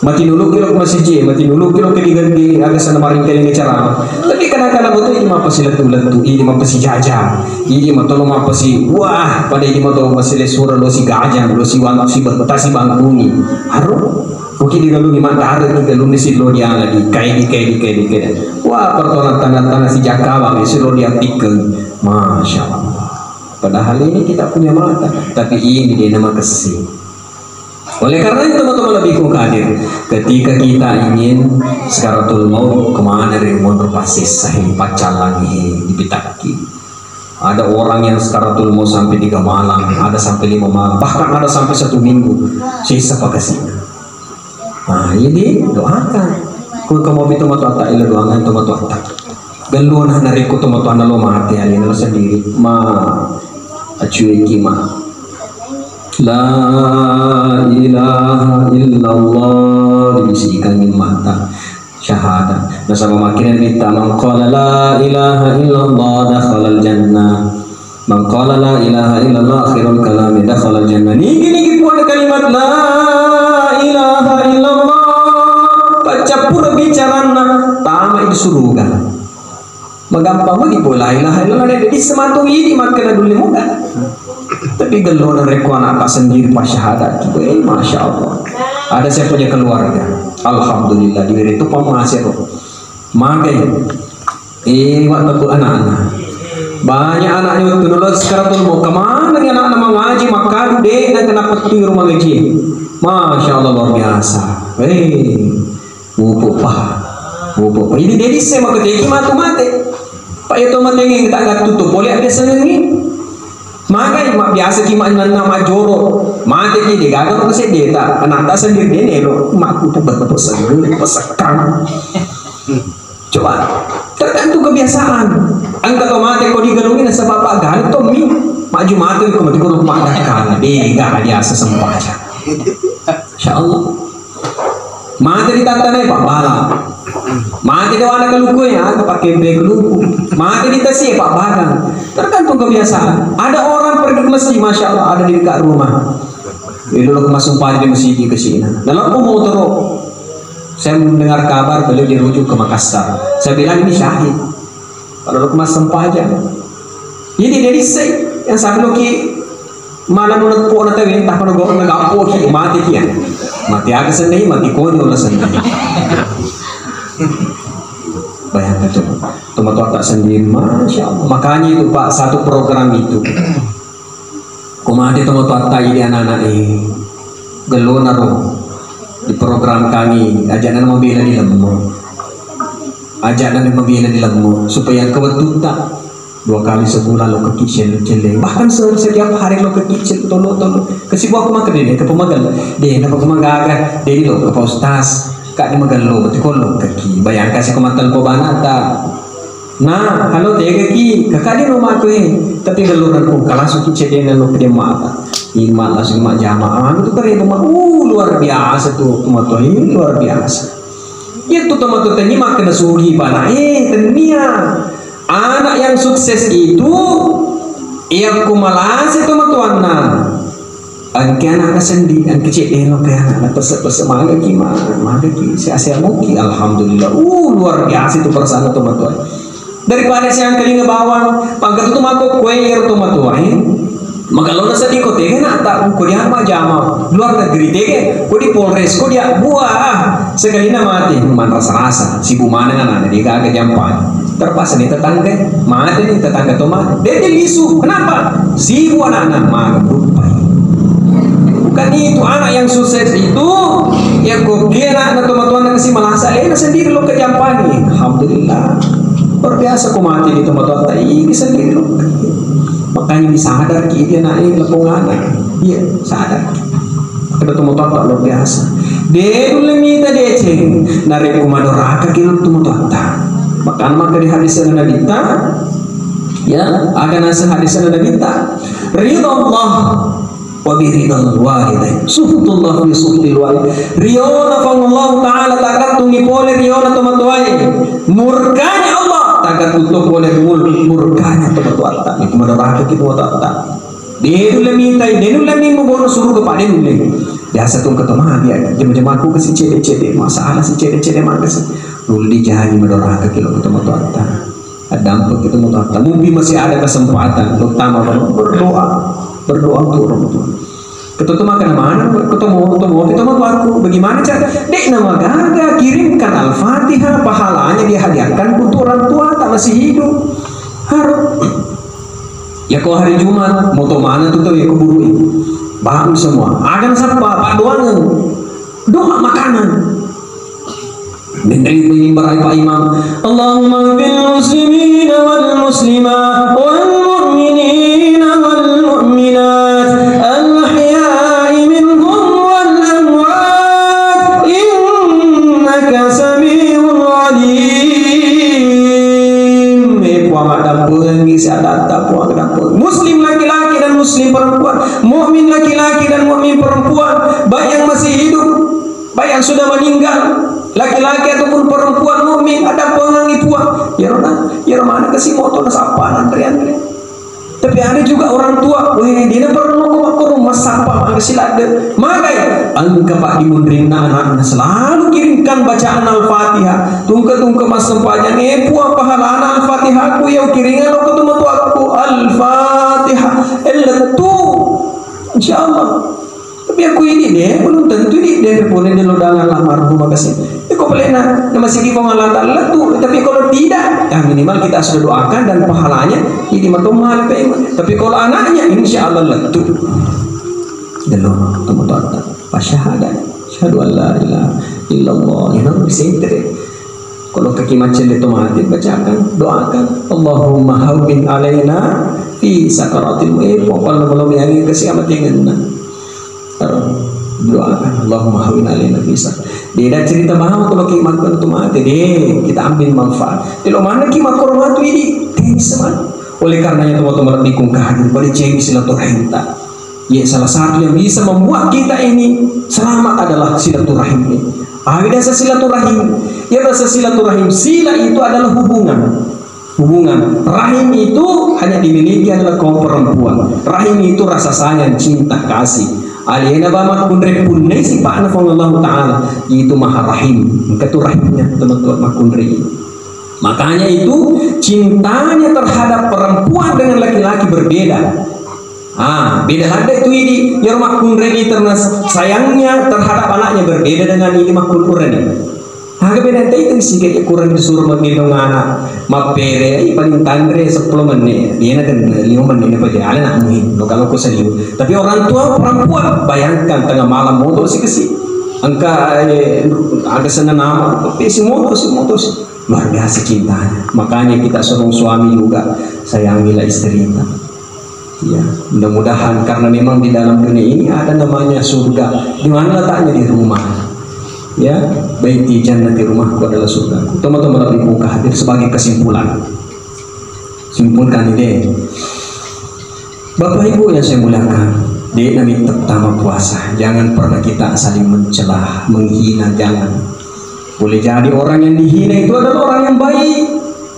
Mati dulu kilo masih je, mati dulu kilo ke diganti, ada sana maring kali ini cara. Tapi kadang-kadang betul ini mah pasti letu-letu, ini mah pasti jajang, ini mah tolong mah pasti, wah, pada ini mah tolong masih lesura lo si gajang, lo si wan, si betta, si bangkuni. Aduh. Oke, digalungi mantara, digalungi si lo dia lagi, kayak di, kayak di, kayak di, kayak di. Wah, pertolongan tanah-tanah si Jakawa, si lo dia tikel. Masya Allah. Padahal ini kita punya mata, tapi ini dia nama kesi. Oleh karena itu, teman-teman lebih ku hadir, ketika kita ingin sakaratul maut, kemana dari mundur pasti sahih pacalangi dipitakki. Ada orang yang sakaratul maut sampai tiga malam, ada sampai lima malam, bahkan ada sampai satu minggu. Sisa pakasina. Nah, ini doakan. Ku kamu itu matu atta ila doangan itu matu atta. Galluna narekko to matu ana lo mate alena lo sendiri. Ma acueki ma. La ilaha illallah, dibisikangi mata. Syahadat. Nasaba makkeda Nabitta, "Man qala la ilaha illallah dakhalal jannah. Man qala la ilaha illallah akhirul kalami dakhalal jannah." Nigi-nigi puang kalimat la ilaha illallah, paccappura bicaranna, tama itu suruga. Magampang mudi pole la ilaha illallah, de' disseng matu idi makkeda dulle muda. Tapi gellona rekko anakta sendiri pasyahadat, eh, masya Allah. Ada saya punya keluarga, alhamdulillah, diberi tu pamasero. Magai, eh, waktu tu anakna. Banyak anaknya waktu dulu sekarang tu mau kemana nih anakna mengaji, makkadu de' na kena petu rumah ngaji. Masya Allah, luar biasa. Eh, Mupu pa. Mupu pa. Ini de' disseng makkeda ki matu mate. Pa iya to matengeng tak gattu to pole abbiasangengngi. Magai ma biasa ki ma nanna majoro. Mate ki de' gaga ko seddeta. Anakta sendiri de' nelo. Makku tu betul sendiri pesekang. Coba. Tergantung kebiasaan. Engka to mate ko di Galungi nasaba paggalu tommi, maju matu ko mati ko maddakkang. Dega biasa sempajang. Insyaallah. Mate di tattana pabbala. Mate di wana kaluku ya, pakai be kaluku. Mate di tasi pabbagang. Tergantung kebiasaan. Ada orang pergi ke masjid, masya Allah, ada di dekat rumah. Itu lo masuk pagi di masjid ke sini. Dalam motor, saya mendengar kabar beliau dirujuk ke Makassar. Saya bilang ini syahid. Kalau lo massempajang. Jadi dari saya yang sampai lo ki mana nuna po na tawe, tak pernah gua nggak po ki mati ki ya. Mati aga sendiri, mati konyol lah sendiri. Bayangkan tuh, tomatoatta sendiri, masya Allah. Makanya itu Pak, satu program itu. Ko mate tomatoatta idi anak-anak e, gellona ro di program kami, ajakna mabela di lemmu. Ajakna mabela di lemmu supaya engka wettutta dua kali sebulan lo keki celle-celle. Bahkan se-, setiap hari lo keki celle tolo-tolo. Kasi buah aku makan deh, ke pemagal. Deh, napa kemagaga? Deh, lo ke Pak Ustaz. Kak di magello, betul ko lo keki. Bayangkan si ko matel ko banata. Nah, halo tega ki, kakak di rumah aku eh. Tapi gellorangku, kalau suki cedena lo ke mata. Ima langsung majama. Anu tu kare rumah, uh, luar biasa tuh, tomatoa ini luar biasa. Iya tuh tomatoa teni makkeda sugi bana. Eh, tenia. Anak yang sukses itu, iya ku malase tomatoanna. Engka anakna sendi, engka cedde lo ke anakna pese-pese magaki, ma-, magaki, sehat-sehat muki, alhamdulillah. Uh, luar biasa itu perasaan tomatoa. Daripada siangkalinga bawang, pangkatu tu mako kue iyaro tomatoa, eh. Magalona seddi ko tega na ta ko dia majama luar negeri tega, ko di Polres, ko dia buah, ah, sekalina mate, manrasa-rasa, sibu maneng anakna, dia gaga jampa. Terpaksa ni tetangga, mate ni tetangga to mate. Dia, dia lisu, kenapa? Sibu anakna, maka berupai. Bukan itu, anak yang sukses itu, ya ko dia anakna tomatoanna kasi malasa, eh, sendiri lo ke jampa ni. Alhamdulillah. Luar biasa ko mate di tomatoatta, ini sendiri lo. Makanya ini sadar ki dia naik lepung anak. Iya, sadar. Ada tomatoatta luar biasa. De nulle mita deceng, narekko madoraka ki tomatoatta. Makanya maka di hadis Nabitta, ya, aga naseng hadis Nabitta. Ridha Allah wa bi ridhal walidain. Sukhutullah fi sukhtil walid. Riona Puang Allah Ta'ala tagattungi pole riona tomatoae. Murkanya Allah tagattung to pole mur-, murkanya tomatoatta. Niku madoraka ki tomatoatta. De nulle mitai, de nulle mi mubono suruga pa de nulle. Biasa tu engka to magi, jama-jamaku kasi cedde-cedde, masalah si cedde-cedde maka si. Nulle jaji madoraka ki lo tomatoatta. Addampeng ki tomatoatta. Mupi masih ada kesempatan, terutama berdoa. Berdoa untuk orang tua. Ketemu makan mana? Ketemu, ketemu kita mau aku. Bagaimana cara? Dek nama gaga kirimkan Al-Fatihah, pahalanya dihadiahkan untuk orang tua tak masih hidup. Harus. Ya ko hari Jumat, moto mana tu tau ya kuburu. Bangun semua. Akan sapa? Pak doangan. Doa makanan. Menteri mimbar ai Pak Imam. Allahumma fil muslimina wal muslimat wal mu'minina wal mu'minat al ahya'i minhum wal amwat innaka sami'un alim. Eh, Puang, maddampengi siadatta, Puang, dampeng. Muslim laki-laki dan muslim perempuan, mukmin laki-laki dan mukmin perempuan, baik yang masih hidup, baik yang sudah meninggal, laki-laki ataupun perempuan mukmin, addampengengngi Puang. Iyaro na, iyaro maneng kasi moto nasappa nanre-anre. Tapi ada juga orang tua, weh, dena perlu ko makkoro massappa mangkasi ladde. Magai, engka pa dimunrinna anakna selalu kirimkan bacaan Al-Fatihah. Tungke-tungke massempajang, eh, Puang, pahalana Al-Fatihahku iya ukiringa lo ko tomatoakku. Al-Fatihah. Eh, lettu. Insyaallah. Tapi aku ini deh, belum tentu ini deh, boleh dia lo dalam almarhum makasih. Iko pelena, nama sigi Puang Allah Ta'ala tu. Tapi kalau tidak, ya minimal kita sudah doakan dan pahalanya ini matomma pe. Tapi kalau anaknya, insya Allah lettu. Delo, tomatoatta. Pasyahadat. Asyhadu an la ilaha illallah. Ya, no, bisa itu deh. Kalau kaki macam dia tomatin, bacakan, doakan. Allahumma hawwin alaina fi sakaratil maut. Eh, pokoknya belum yang ini kasih amat ingatna. Doakan, Allahumma hawwin alaina fi sak-. Dia dah cerita bahawa kalau ki makkoro tu mate, deh, kita ambil manfaat. Kalau mana ki makkoro matu ini, tensi man. Oleh karenanya, teman-teman, lebih kung hadir pada ceng silaturahim ta. Ya, salah satu yang bisa membuat kita ini selamat adalah silaturahim ini. Awida silaturahim. Ya, rasa silaturahim, sila itu adalah hubungan. Hubungan rahim itu hanya dimiliki adalah kaum perempuan. Rahim itu rasa sayang, cinta, kasih. Alena ba makkunrai punnai sipa'na Puang Allah Ta'ala, itu maha rahim. Engka tu rahimnya, teman-teman, makkunrai. Makanya itu cintanya terhadap perempuan dengan laki-laki berbeda. Ah, beda ladde tu idi, iyaro makkunrai karena sayangnya terhadap anaknya berbeda dengan ini makkunrai. Aga beda tei teng sike kurang disuruh menggendong anak, mappere, i paling tanre sepuluh menit, dia na kena lima menit apa dia, ala nak muhin, lo kalau ku saliu. Tapi orang tua perempuan, bayangkan tengah malam moto si kesi. Engka, eh, aga senna nama, tapi si moto, si moto, si. Luar biasa cintanya. Makanya kita seorang suami juga sayangilah istrinya. Ya, mudah-mudahan karena memang di dalam dunia ini ada namanya surga. Di mana letaknya? Di rumah. Ya, baiti jannati, rumahku adalah surgaku. Teman-teman, lebih buka hadir sebagai kesimpulan. Simpulkan ini. Bapak Ibu yang saya muliakan, de' nami pertama puasa, jangan pernah kita saling mencela, menghina, jangan. Boleh jadi orang yang dihina itu adalah orang yang baik.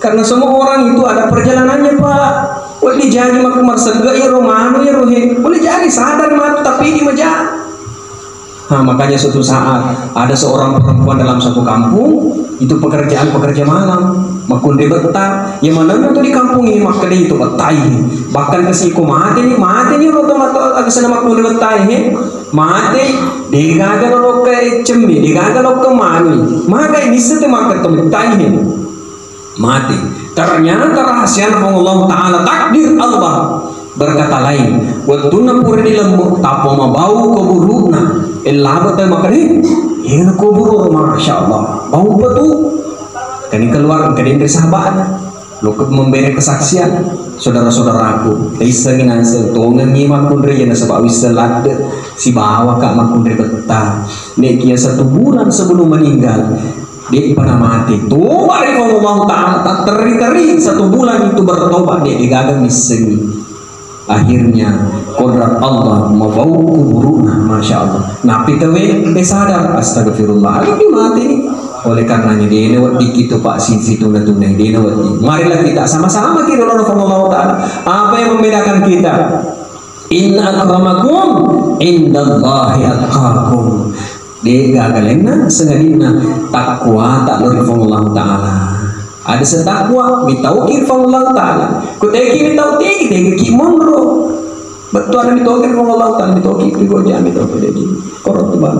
Karena semua orang itu ada perjalanannya, Pak. Boleh jadi maka marsegga iyaro manu iyaro he. Boleh jadi sadar matu, tapi di meja. Nah, makanya suatu saat ada seorang perempuan dalam satu kampung, itu pekerjaan pekerja malam, makkunrai betta. Yang mana itu di kampung ini makkeda itu bettai. Bahkan ke siko mate ni, mate ni roto mata agasana makkunrai bettai he. Mate, degaga lokka cemmi, degaga lokka manu. Maka ini sete makkeda bettai he. Mati. Ternyata rahasia Puang Allah Ta'ala, takdir Allah berkata lain. Wettunna pura dilemmu, tappa mabau kuburu'na. Ellaba tau makkeda, "Eh, iyana kuburu, Masya Allah. Bau betul." Kani keluar, kani dari sahabatnya. Lo ke-, memberi kesaksian, saudara-saudaraku. Taissengi naseng, tongengi makkunrai, nasaba wisseng ladde, sibawa ka makkunrai betta. Nek kia satu bulan sebelum meninggal, De'pa namate, toba ri Puang Allah Ta'ala, tatterri-terri satu bulan itu bertobat, de' degaga missengi. Akhirnya, kodrat Allah mabau kuburu'na, Masya Allah. Napi tawe, eh, sadar, astagfirullah. Ayo, di mate ni. Oleh karenanya, de' nawedding kita, Pak, si, si tuna-tuna, de' nawedding. Marilah kita sama-sama kita, Puang Allah Ta'ala. Apa yang membedakan kita? Inna akramakum indallahi atqakum. De'gaga lainna, sangadinna takwa ta lao ri Puang Allah Ta'ala. Ada setakwa, mitauki ri Puang Allah Ta'ala. Ku tegi mitau tegi, tegi ki monro. Bettuanna mitauki ri Puang Allah Ta'ala, mitauki ri goja, mitauki tegi. Koro tu bang.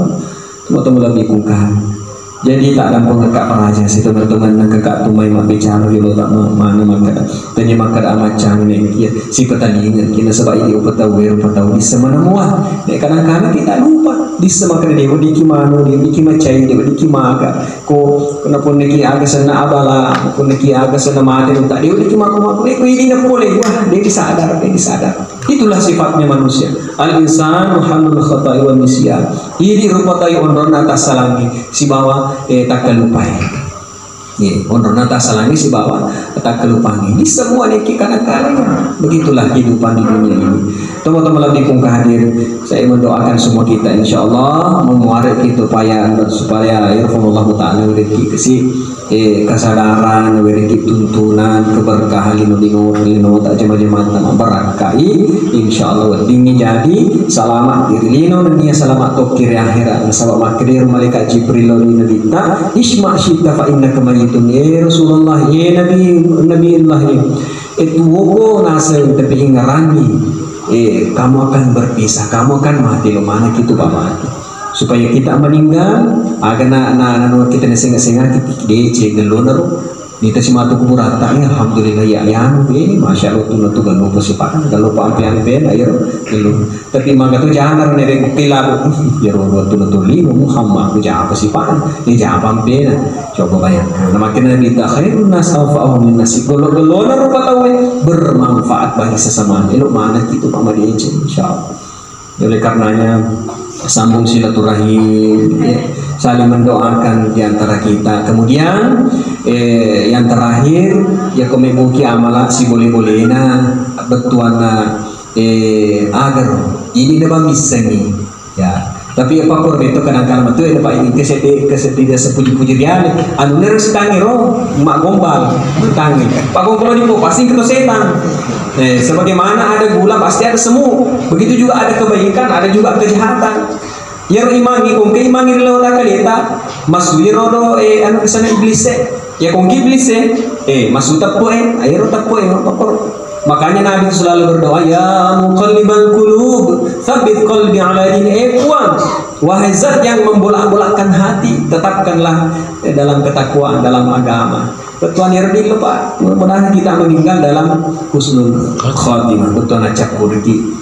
Tuma-tuma lebih kungkang. Jadi, tak dampeng kakak peraja, si teman-teman nang kakak tu mai mabbicara dulu tak ma-, mana makkeda. Tanya makkeda amacang ne, iya, si petalinga, kina sebab ini upetau, upetau di semana mua. Nek kadang-kadang kita lupa, di semana dia diki manu, dia diki macai, dia diki maga. Ko, kena pun neki aga sena abala, pun neki aga sena mate, tak dia diki maku-maku, nek ko ini nak boleh, wah, dia disadar, dia disadar. Itulah sifatnya manusia. Al-insanu hamlul khata'i wan nisyan. Idi rupa tau onronna tassalangnge sibawa, eh, takkalupae. Ye, onronna tassalangnge sibawa takkalupangnge. Di semua niki kadang-kadang begitulah kehidupan di dunia ini. Teman-teman lebih pun hadir, saya mendoakan semua kita, insya Allah, memuarek kita supaya, supaya ya Allah Ta'ala rezeki kesi eh, kesadaran, wereki tuntunan, keberkahan lino-lino, lino tak jema-jema tak barakkai. Insya Allah weddingngi jadi selamat diri lino nennia selamat tokki ri akhirat. Nasaba makkeda ro malaikat Jibril lao ri Nabitta, "Isma syi'ta fa innaka mayyitun." Eh Rasulullah, eh Nabi, Nabiullah, eh, eh, tuwoko naseng tapi ingerangi, eh, kamu akan berpisah, kamu akan mati, lo mana kitu pa mati. Supaya kita meninggal, aga na, na, na, na kita nasenga-senga, kita dece gellona ro. Nita si matu kuburata, eh, alhamdulillah, ya, ya, eh, masya Allah, tu, tu, gallo pa sipa, gallo pa ampe-ampe, ayo, gallo. Tapi maga tu jangan, ne, de, pila, ya, ro, tu, tu, lino, Muhammad, tu, japa sipa, ni, japa ampe, na. Coba bayangkan, na, makin Nabi ta, khairun nas anfa'uhum lin nas, gallo, gellona ro pa tau, eh, bermanfaat bagi sesama, elo mana kitu pa madece, insya Allah. Oleh karenanya, sambung silaturahim, ya. Saling mendoakan di antara kita. Kemudian, eh, yang terakhir, ya, ko mebbuki amala sibolé-boléna, bettuanna, eh, agaro. Ini na bang missengi. Ya. Tapi apa pur itu kadang-kadang betul ya, Pak, ini kesedih, kesedih dia sepuji-puji dia. Anu nero sitangiro, mak gombal, tangi. Pak gombal di pasti itu setan. Eh, sebagaimana ada gula, pasti ada semu. Begitu juga ada kebaikan, ada juga kejahatan. Iyaro imangnge, ko engka imangnge ri lao kaleta, masui rodo, eh, anu, kesana iblis e. Ya, ko engka iblis e, eh, masu teppu e, aero teppu e, mappakoro. Makanya Nabi itu selalu berdoa, "Ya muqallibal qulub, tsabbit qalbi ala dinik." Eh, Puang, wahai Zat yang membolak-balikkan hati, tetapkanlah, eh, dalam ketakwaan, dalam agama. Bettuanna ero dillo, Pak. Mudah-mudahan kita meninggal dalam husnul khatimah. Bettuanna cappuriki.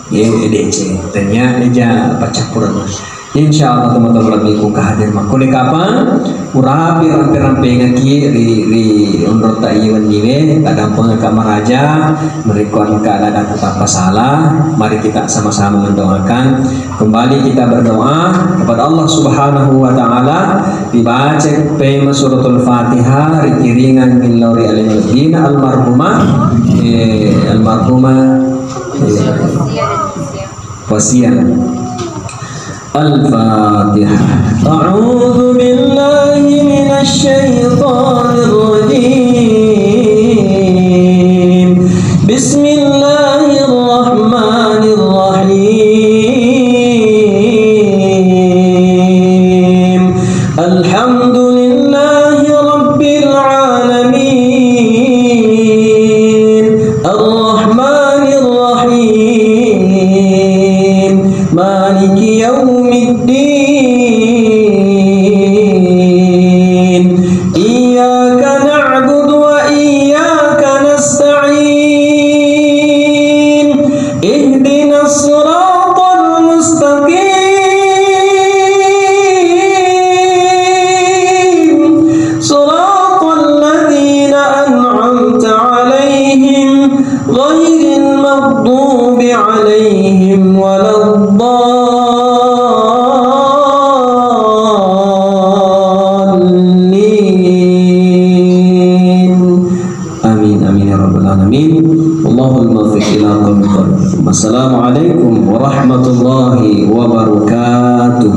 Ye, D C. Tanya aja apa campuran, Mas. Insya Allah, teman-teman, lebih ku hadir makkulle kapang. Urapi rampe-rampengaki ri, ri onrotta iye wenniwe, tadampengaka maraja, merikon ka ada tappa salah. Mari kita sama-sama mendoakan. Kembali kita berdoa kepada Allah Subhanahu wa Ta'ala, dibaca pema Suratul Fatihah, rikiringan millau ri Alimuddin almarhumah, eh, almarhumah, eh, Pasian. Al-Fatihah. أعوذ بالله من الشيطان الرجيم. بسم الله الرحمن الرحيم. الحمد لله رب العالمين. الرحمن الرحيم. مالك يوم الدين. إياك نعبد وإياك نستعين. اهدنا الصراط المستقيم. صراط الذين أنعمت عليهم غير المغضوب عليهم ولا الضالين. آمين، آمين يا رب العالمين. اللهم وفق إلى قول القلب. السلام عليكم ورحمة الله وبركاته.